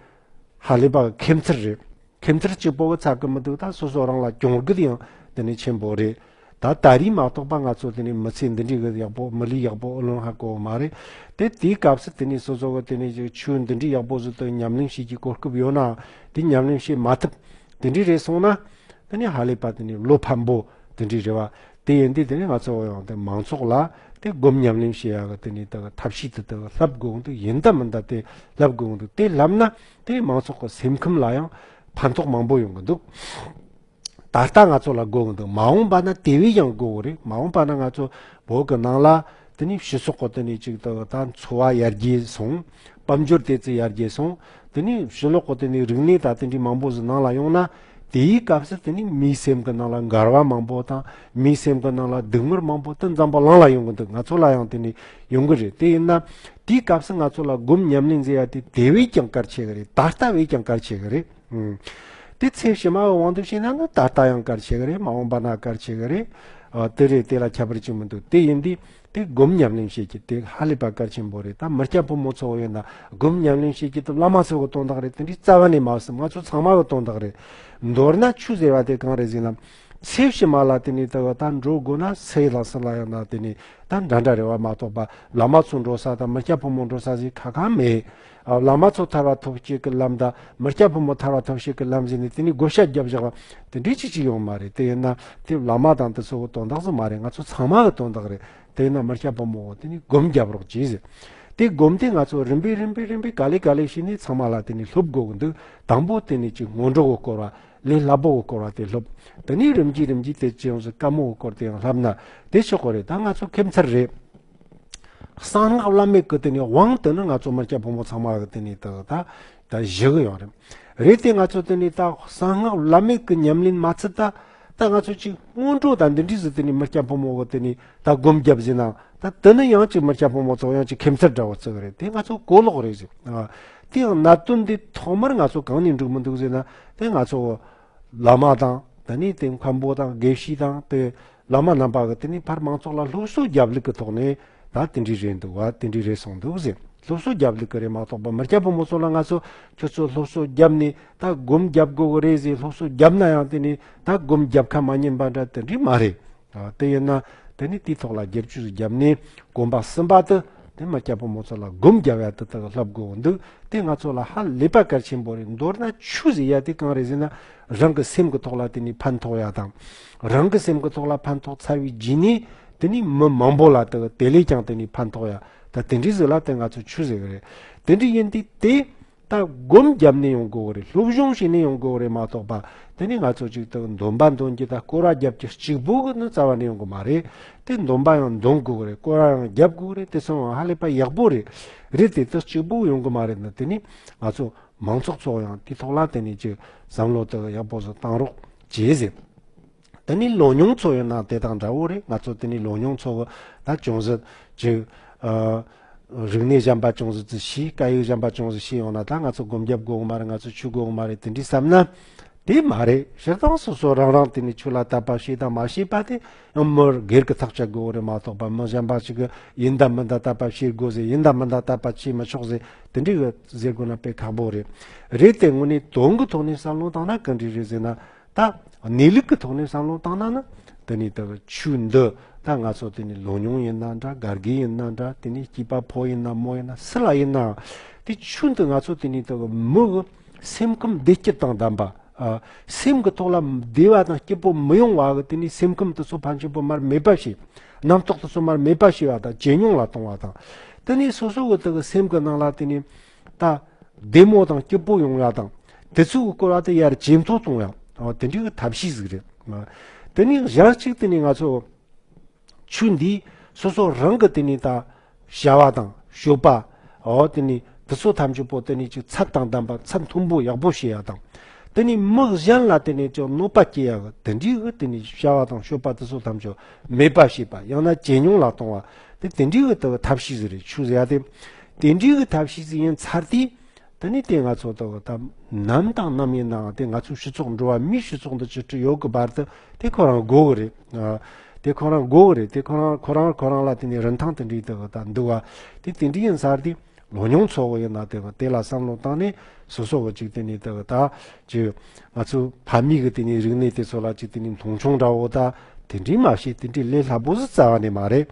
ཧ་ལས་པ་གི་ཁེ་མཚར་རེད། ཁེ་མཚར་གཅིག་པོ་གི་ཚར་གི་མི་འདུག་ད་སོ་སོ་རང་ལ་གྱོང་གུད་ཡང་དེ་ནས་ཆེན་པོ་རེད། ད་ད་རེས་མ་གཏོགས་པ་ང་ཚོ་དེ་ནས་མི་ཚེ་འདི་འདྲའི་གི་ཡག་པོ་མི་ལུས་ཡག་པོ་ཨུ་ལོན་ཧ་གོ་མ་རེད། དེ་དེའི་སྐབས་སུ་དེ་ནས་སོ་སོ་གི་དེ་ནས་ཅིག་ཆོས་འདི་འདྲའི་ཡག་པོ་ཟིག་ཏུ་ཉམས་ལེན་བྱེད་ཀྱི་གོ་སྐབས་ཡོད་ན་དེ་ཉམས་ལེན་བྱེད་མ་ཐུབ། དེ་འདྲའི་རེད་སོང་ན་དེ་ནས་ཧ་ལས་པ་དེ་ནས་བློ་ཕམ་པོ་དེ་འདྲའི་རེད་བ། དེ་ཡིན་དུས་དེ་ནས་ང་ཚོ་ཡང་དེ་མང་ཚོགས་ལ་དེ་སྒོམ་ཉམས་ལེན་བྱེད་ཡག་གི་དེ་ནས་དེ་ཐབས་ཤེས་དེ་དེ་བསླབ་དགོས་འདུག་ཡིན་ད་མིན་ད་དེ་བསླབ་དགོས་འདུག་དེ་བསླབ་ན་དེ་མང་ཚོགས་ཀྱི་སེམས་ཁམས་ལ་ཡང་ཕན་ཐོགས་མང་པོ་ཡོང་གི་འདུག་ད་ལྟ་ང་ཚོ་ལ་དགོས་འདུག་མ་འོངས་པ་ན་དེ་བས་ཀྱང་དགོས་རེད། མ་འོངས་པ་ན་ང་ཚོ་བོད་ཀྱི་ནང་ལ་དེ་ནས་སྤྱི་ཚོགས་ཀྱི་དེ་ནས་ཅིག་ད་ད་འཚོ་བ་ཡར་རྒྱས་སོང་། དཔལ་འབྱོར་དེ་ཚོ་ཡར་རྒྱས་སོང་། དེ་ནས་ཕྱི་ལོགས་ཀྱི་དེ་ནས་རིག་གནས་དང་དེ་འདྲའི་མང་པོ་ཟིག་ནང་ལ་ཡོང་ན་དེའི་སྐབས་སུ་དེ་ནས་མིའི་སེམས་ཀྱི་ནང་ལ་འགལ་བ་མང་པོ་དང་མིའི་སེམས་ཀྱི་ནང་ལ་སྡུག་བསྔལ་མང་པོ་དེ་འཛམ་བུ་གླིང་ལ་ཡོང་གི་འདུག་ང་ཚོ་ལ་ཡང་དེ་ནས་ཡོང་གི་རེད། དེ་ཡིན་ན་དེའི་སྐབས་སུ་ང་ཚོ་ལ་སྒོམ་ཉམས་ལེན་ཟེར་ཡ་དེ་དེ་བས་ཀྱང་གལ་ཆེ་གི་རེད། ད་ལྟ་བས་ཀྱང་གལ་ཆེ་གི་རེད། ཨང་། དེ་ཚེ་ཕྱི་མ་གི་དབང་དུ་བྱས་ན་ནི་ད་ལྟ་ཡང་གལ་ཆེ་གི་རེད། མ་འོངས་པ་ན་གལ་ཆེ་གི་རེད། ཨ། དེ་རེད། དེ་ལ་ཁྱད་པར་ཅིག་མི་འདུག་དེ་ཡིན་དུས་དེ་སྒོམ་ཉམས་ལེན་བྱེད་ཀྱི་དེ་ཧ་ལས་པ་གལ་ཆེན་པོ་རེད། ད་མི་སྐྱ་ཕོ་མོ་ཚོ་ཡིན་ན་སྒོམ་ཉམས་ལེན་བྱེད་ཀྱི་དེ་བླ་མ་ཚོ་གི་དོན་དག་རེད། དེ་འདྲའི་རྩ་བ་ནས་མ་བསམ། ང་ཚོ་ཚང་མ་གི་དོན་དག་རེད། མདོར་ན་ཆོས་ཟེར་བ་དེ་གང་རེད་ཟེར་ན། ཚེ་ཕྱི་མ་ལ་དེ་ནས་ད་ད་འགྲོ་དགོས་ན་སུ་ཡི་ལ་སུ་ལ་ཡང་ན་དེ་ནས་ད་འདྲ་འདྲ་རེད་བ་མ་གཏོགས་པ་བླ་མ་ཚོ་འགྲོ་ས་དང་མི་སྐྱ་ཕོ་མོ་འགྲོ་ས་ཟིག་ཁ་ཁ་མེད། ཨ། བླ་མ་ཚོ་ཐར་བ་ཐོབ་བྱེད་ཀྱི་ལམ་དང་མི་སྐྱ་ཕོ་མོ་ཐར་བ་ཐོབ་བྱེད་ཀྱི་ལམ་ཟེར་ནས་དེ་ནས་བགོ་བཤའ་བརྒྱབ་བཞག་པ་དེ་འདྲའི་ཅིག་ཅིག་ཡོང་མ་རེད། དེ་ཡིན་ན་དེ་བླ་མ་དང་དེ་ཚོ་གི་དོན་དག་ཟིག་མ་རེད། ང་ཚོ་ཚང་མ་གི་དོན་དག་རེད། དེ་ཡིན་ན་མི་སྐྱ་ཕོ་མོ་དེ་ནས་སྒོམ་རྒྱབ་རོགས་གྱིས་ཟེར། དེ་སྒོམ་དེ་ང་ཚོ་རིམ་པས་རིམ་པས་རིམ་པས་ག་ལེ་ག་ལེ་བྱས་ནས་ཚང་མ་ལ་དེ་ནས་སློབ་དགོས་ཀྱི་འདུག་དང་པོ་དེ་ནས་ཅིག་སྔོན་འགྲོ་གི་སྐོར་བ། ལས་སླ་པོ་གི་སྐོར་བ་དེ་སློབ། དེ་ནས་རིམ་གྱིས་རིམ་གྱིས་དེ་ཅི་ཡོང་ཟིག་དཀའ་མོ་གི་སྐོར་དེ་ཡང་བསླབ་ན་དེ་ཆོག་གི་རེད། ད་ང་ཚོ་ཁེ་མཚར་རེད། གསང་སྔགས་བླ་མེད་ཀྱི་དེ་ནས་དབང་དེ་ནི་ང་ཚོ་མི་སྐྱ་ཕོ་མོ་ཚང་མ་གི་དེ་ནས་ད་ད་ད་ཞུ་གི་ཡོད་རེད། རེད་དེ་ང་ཚོ་དེ་ནས་ད་གསང་སྔགས་བླ་མེད་ཀྱི་ཉམས་ལེན་མ་ཚད་ད་ད་ང་ཚོ་ཅིག་སྔོན་འགྲོ་དང་འདི་འདྲས་ཟིག་དེ་ནས་མི་སྐྱ་ཕོ་མོ་གི་དེ་ནས་ད་སྒོམ་རྒྱབ་ཟིན་ན་ད་དེ་ནི་ཡང་ཅིག་མི་སྐྱ་ཕོ་མོ་ཚོ་ཡང་ཅིག་ཁེ་མཚར་འདྲ་བོ་བརྩི་གི་རེད། དེ་ང་ཚོ་གོ་ལོག་རེད་ཟེར། ཨ། དེ་ཡང་གནད་དོན་འདི་ཐོག་མར་ང་ཚོ་གང་ནས་འགྲིག་མི་འདུག་ཟེར་ན་དེ་ང་ཚོ་བླ་མ་དང་དེ་ནས་དེ་མཁན་པོ་དང་དགེ་བཤེས་དང་དེ་བླ་མ་རྣམ་པ་གི་དེ་ནས་ཕར་མང་ཚོགས་ལ་སློབ་གསོ་རྒྱབ་ལུགས་ཀྱི་ཐོག་ནས་ད་དེ་འདྲས་རེད་འདུག་བ། དེ་འདྲས་རེད་སོང་འདུག་ཟེར། སློབ་གསོ་རྒྱབ་ལུགས་ཀྱི་རེད་མ་གཏོགས་པ། མི་སྐྱ་ཕོ་མོ་ཚོ་ལ་ང་ཚོ་ཁྱོད་ཚོ་སློབ་གསོ་རྒྱབ་ནས་ད་སྒོམ་རྒྱབ་དགོས་ཀྱི་རེད་ཟེར་སློབ་གསོ་རྒྱབ་ན་ཡང་དེ་ནས་ད་སྒོམ་རྒྱབ་ཁ་མ་ཉན་པ་འདྲ་དེ་འདྲ་མ་རེད། ཨ། དེ་ཡིན་ན་དེ་ནས་དེའི་ཐོག་ལ་བསྒྱུར་བཅོས་རྒྱབ་ནས་གོམ་པ་གསུམ་པ་དེ་དེ་མི་སྐྱ་ཕོ་མོ་ཚོ་ལ་སྒོམ་རྒྱབ་ཡ་དེ་དག་བསླབ་དགོས་འདུག་དེ་ང་ཚོ་ལ་ཧ་ལས་པ་གལ་ཆེན་པོ་རེད། མདོར་ན་ཆོས་ཟེར་ཡ་དེ་གང་རེད་ཟེར་ན། རང་གི་སེམས་ཀྱི་ཐོག་ལ་དེ་ནས་ཕན་ཐོགས་ཡ་དང་། རང་གི་སེམས་ཀྱི་ཐོག་ལ་ཕན་ཐོགས་ཚར་བའི་རྗེས་ནས་དེ་ནས་མི་མང་པོ་ལ་དེ་དེ་ལས་ཀྱང་དེ་ནས་ཕན་ཐོགས་ཡ། ད་དེ་འདྲའི་ཟིག་ལ་དེ་ང་ཚོ་ཆོས་ཟེར་གི་རེད། དེ་འདྲ་ཡིན་དུས་དེ་ད་སྒོམ་བརྒྱབ་ནས་ཡོང་དགོས་གི་རེད། སློབ་སྦྱོང་བྱས་ནས་ཡོང་དགོས་གི་རེད་མ་གཏོགས་པ། དེ་ནས་ང་ཚོ་ཅིག་ད་འདོན་པ་འདོན་རྒྱུ་དང་སྐོར་ར་རྒྱབ་རྒྱུ་གཅིག་པུ་གི་ནི་རྩ་བ་ནས་ཡོང་གི་མ་རེད། དེ་འདོན་པ་ཡང་འདོན་དགོས་གི་རེད། སྐོར་ར་ཡང་རྒྱབ་དགོས་གི་རེད། དེ་སོང་ཡང་ཧ་ལས་པ་ཡག་པོ་རེད། རེད་དེ་ད་གཅིག་པུ་ཡོང་གི་མ་རེད་ན། དེ་ནས་ང་ཚོ་མང་ཚོགས་ཚོ་ཡང་དེ་ཐོག་ལ་དེ་ནས་ཅིག་བསམ་བློ་དེ་ཡག་པོ་ཟིག་བཏང་རོགས་བྱེད་ཟེར། དེ་ནས་ལོ་ཉུང་ཚོ་ཡིན་ན་དེ་དང་འདྲ་བོ་རེད། ང་ཚོ་དེ་ནས་ལོ་ཉུང་ཚོ་གི་ད་ཅུང་ཟད་ཅིག་ཨ། རིག་གནས་གཞན་པ་ཅུང་ཟད་ཅིག་ཤེས། སྐད་ཡིག་གཞན་པ་ཅུང་ཟད་ཤེས་ཡོང་ན་ད་ང་ཚོ་སྒོམ་རྒྱབ་དགོས་གི་མ་རེད། ང་ཚོ་ཆོས་དགོས་གི་མ་རེད། དེ་འདྲའི་བསམ་ན་དེ་མ་རེད། སྤྱིར་བཏང་སོ་སོ་རང་རང་དེ་ནས་ཆོས་ལ་དད་པ་བྱེད་དང་མ་བྱེད་པ་དེ་ཡང་མི་སྒེར་གྱི་ཐག་བཅད་དགོས་གི་རེད་མ་གཏོགས་པ། མི་གཞན་པ་ཞིག་གིས་ཡིན་དང་མིན་དང་དད་པ་བྱེད་དགོས་ཟེར། ཡིན་དང་མིན་དང་དད་པ་བྱེད་མི་ཆོག་ཟེར། དེ་འདྲའི་གི་ཟེར་དགོས་ན་དཔེ་ཁག་པོ་རེད། རེད་དེ་དངོས་གནས་དོན་གྱི་ཐོག་ནས་བསམ་བློ་བཏང་ན་ག་འདྲ་རེད་ཟེར་ན། ད་གནས་ལུགས་ཀྱི་ཐོག་ནས་བསམ་བློ་བཏང་ན་ནི་དེ་ནས་ད་ཆོས་འདི་ད་ང་ཚོ་དེ་ནས་ལོ་ཉུང་ཡིན་ན་འདྲ། རྒན་རྒས་ཡིན་ན་འདྲ། དེ་ནས་སྐྱེས་པ་ཕོ་ཡིན་ན་མོ་ཡིན་ན་སུ་ལ་ཡིན་ནའང་དེ་ཆོས་འདི་ང་ཚོ་དེ་ནས་ད་མི་གི་སེམས་ཁམས་བདེ་སྐྱིད་དང་ལྡན་པ། ཨ། སེམས་ཀྱི་ཐོག་ལ་བདེ་བ་དང་སྐྱིད་པོ་མི་ཡོང་བ་གི་དེ་ནས་སེམས་ཁམས་དེ་ཚོ་ཕན་ཆེན་པོ་མར་མེད་པ་བྱེད། རྣམ་རྟོག་དེ་ཚོ་མར་མེད་པ་བྱེད་པ་དང་ཇེ་ཉུང་ལ་གཏོང་བ་དང་། དེ་ནས་སོ་སོ་གི་དེ་གི་སེམས་ཀྱི་ནང་ལ་དེ་ནས་ད་བདེ་མོ་དང་སྐྱིད་པོ་ཡོང་ཡ་དང་། དེ་ཚོའི་སྐོར་ལ་དེ་ཡར་ཇེ་མཐོ་གཏོང་ཡ། ཨོ། དེ་འདྲའི་གི་ཐབས་ཤེས་ཟིག་རེད། དེ་ནས་གཞན་གཅིག་དེ་ནས་ང་ཚོ་ཆོས་འདིས་སོ་སོ་རང་གི་དེ་ནས་ད་བྱ་བ་དང་སྤྱོད་པ། ཨོ། དེ་ནས་དེ་ཚོ་ཐམས་ཅད་པོ་དེ་ནས་ཅིག་ཚད་དང་ལྡན་པ། ཚད་མཐོན་པོ་ཡག་པོ་བྱེད་ཡ་དང་། དེ་ནས་མི་གཞན་ལ་དེ་ནས་ཅིག་གནོད་པ་སྐྱེལ་ཡ་གི་དེ་འདྲའི་གི་དེ་ནས་བྱ་བ་དང་སྤྱོད་པ་དེ་ཚོ་ཐམས་ཅད་མེད་པ་བྱེད་པ། ཡང་ན་ཇེ་ཉུང་ལ་གཏོང་བ། དེ་དེ་འདྲའི་གི་དེ་གི་ཐབས་ཤེས་ཟིག་རེད། ཆོས་ཟེར་ཡ་དེ་དེ་འདྲའི་གི་ཐབས་ཤེས་ཟིག་ཡིན་ཚར་དུས། དེ་ནས་དེ་ང་ཚོ་ད་ད་ནམ་དང་ནམ་ཡིན་ནའང་དེ་ང་ཚོའི་སྤྱི་ཚོགས་འགྲོ་བ་མིའི་སྤྱི་ཚོགས་འདི་ཅི་འདྲ་ཡོད་གི་བར་དུ་དེ་ཁོ་རང་དགོས་གི་རེད། ཨ། དེ་ཁོ་རང་དགོས་གི་རེད། དེ་ཁོ་རང་ཁོ་རང་ཁོ་རང་ལ་དེ་ནས་རིན་ཐང་དེ་འདྲའི་ད་ད་འདུག་བ། དེ་དེ་འདྲའི་ཡིན་ཚར་དུས་ལོ་ཉུང་ཚོ་གི་ཡིན་ན་དེ་དེ་ལ་བསམ་བློ་བཏང་ནས་སོ་སོ་གི་ཅིག་དེ་ནས་ད་ད་ཅིག་ང་ཚོའི་ཕ་མེས་གི་དེ་ནས་རིག་གནས་དེ་ཚོ་ལ་ཅིག་དེ་ནས་མཐོང་ཆུང་འདྲ་བོ་ད་དེ་འདྲའི་མ་བྱེད། དེ་འདྲའི་ལས་སླ་པོ་ཟིག་རྩ་བ་ནས་མ་རེད།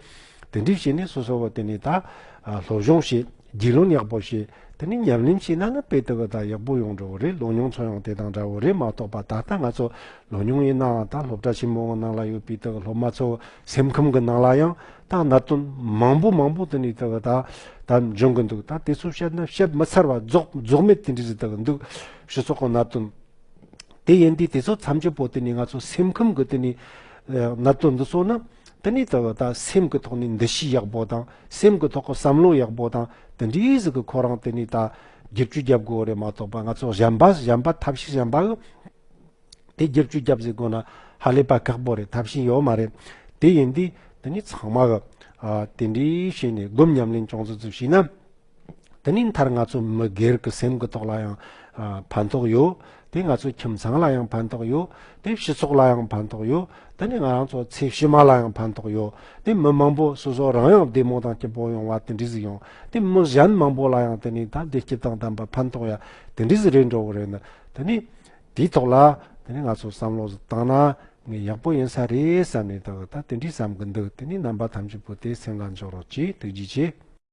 དེ་འདྲའི་བྱས་ནས་སོ་སོ་བ་དེ་ནས་ད་ཨ་སློབ་སྦྱོང་བྱེད། རྒྱུས་ལོན་ཡག་པོ་བྱེད། དེ་ནས་ཉམས་ལེན་བྱས་ན་ནི་དཔེ་དེ་གི་ད་ཡག་པོ་ཡོང་འགྲོ་གི་རེད། ལོ་ཉུང་ཚོ་ཡང་དེ་དང་འདྲ་བོ་རེད་མ་གཏོགས་པ། ད་ལྟ་ང་ཚོ་ལོ་ཉུང་ཡིན་ནའང་ད་སློབ་གྲྭ་ཆེན་མོ་གི་ནང་ལ་ཡོད་པའི་དེ་གི་སློབ་མ་ཚོ་སེམས་ཁམས་གི་ནང་ལ་ཡང་ད་གནད་དོན་མང་པོ་མང་པོ་དེ་ནས་དེ་གི་ད་ད་འབྱུང་གི་འདུག་ད་དེ་ཚོ་བཤད་ན་བཤད་མི་ཚར་བ་རྫོགས་རྫོགས་མེད་དེ་འདྲ་ཟིག་དེ་གི་འདུག་སྤྱི་ཚོགས་གི་གནད་དོན། དེ་ཡིན་དུས་དེ་ཚོ་ཐམས་ཅད་པོ་དེ་ནི་ང་ཚོ་སེམས་ཁམས་ཀྱི་དེ་ནི་ཨ་གནད་དོན་འདི་ཚོ་ནི་དེ་ནི་ད་ད་སེམས་ཀྱི་ཐོག་ནས་འདུ་ཤེས་ཡག་པོ་དང་སེམས་ཀྱི་ཐོག་གི་བསམ་བློ་ཡག་པོ་དང་དེ་འདྲའི་ཟིག་གི་ཁོ་རང་དེ་ནི་ད་བསྒྱུར་བཅོས་རྒྱབ་དགོས་རེད་མ་གཏོགས་པ། ང་ཚོ་གཞན་པ་གཞན་པ་ཐབས་ཤེས་གཞན་པ་གི་དེ་བསྒྱུར་བཅོས་རྒྱབ་ཟེར་དགོས་ན་ཧ་ལས་པ་ཁག་པོ་རེད། ཐབས་ཤེས་ཡོད་མ་རེད། དེ་ཡིན་དུས་དེ་ནི་ཚང་མ་གི་ཨ་དེ་འདྲའི་བྱས་ནས་སྒོམ་ཉམས་ལེན་ཅུང་ཙམ་ཙམ་བྱས་ན། དེ་ནས་མཐར་ང་ཚོ་མི་སྒེར་གྱི་སེམས་ཀྱི་ཐོག་ལ་ཡང་ཨ་ཕན་ཐོགས་ཡོད། དེ་ང་ཚོ་ཁྱིམ་ཚང་ལ་ཡང་ཕན་ཐོགས་ཡོད། དེ་སྤྱི་ཚོགས་ལ་ཡང་ཕན་ཐོགས་ཡོད། དེ་ནས་ང་རང་ཚོ་ཚེ་ཕྱི་མ་ལ་ཡང་ཕན་ཐོགས་ཡོད། དེ་མི་མང་པོ་སོ་སོ་རང་ཡང་བདེ་མོ་དང་སྐྱིད་པོ་ཡོང་བ་དེ་འདྲ་ཟིག་ཡོང་། དེ་མི་གཞན་མང་པོ་ལ་ཡང་དེ་ནས་ད་བདེ་སྐྱིད་དང་ལྡན་པ་ཕན་ཐོགས་ཡ་དེ་འདྲ་ཟིག་རེད་འགྲོ་གི་རེད་ན། དེ་ནས་དེའི་ཐོག་ལ་དེ་ནས་ང་ཚོ་བསམ་བློ་ཟིག་བཏང་ན་ངས་ཡག་པོ་ཡིན་ས་རེད་བསམ་ནས་ད་ད་དེ་འདྲའི་བསམ་གི་འདུག་དེ་ནས་རྣམ་པ་ཐམས་ཅད་པོ་དེ་སེམས་ལ་འཇོག་རོགས་གྱིས། ཐུགས་རྗེ་ཆེ།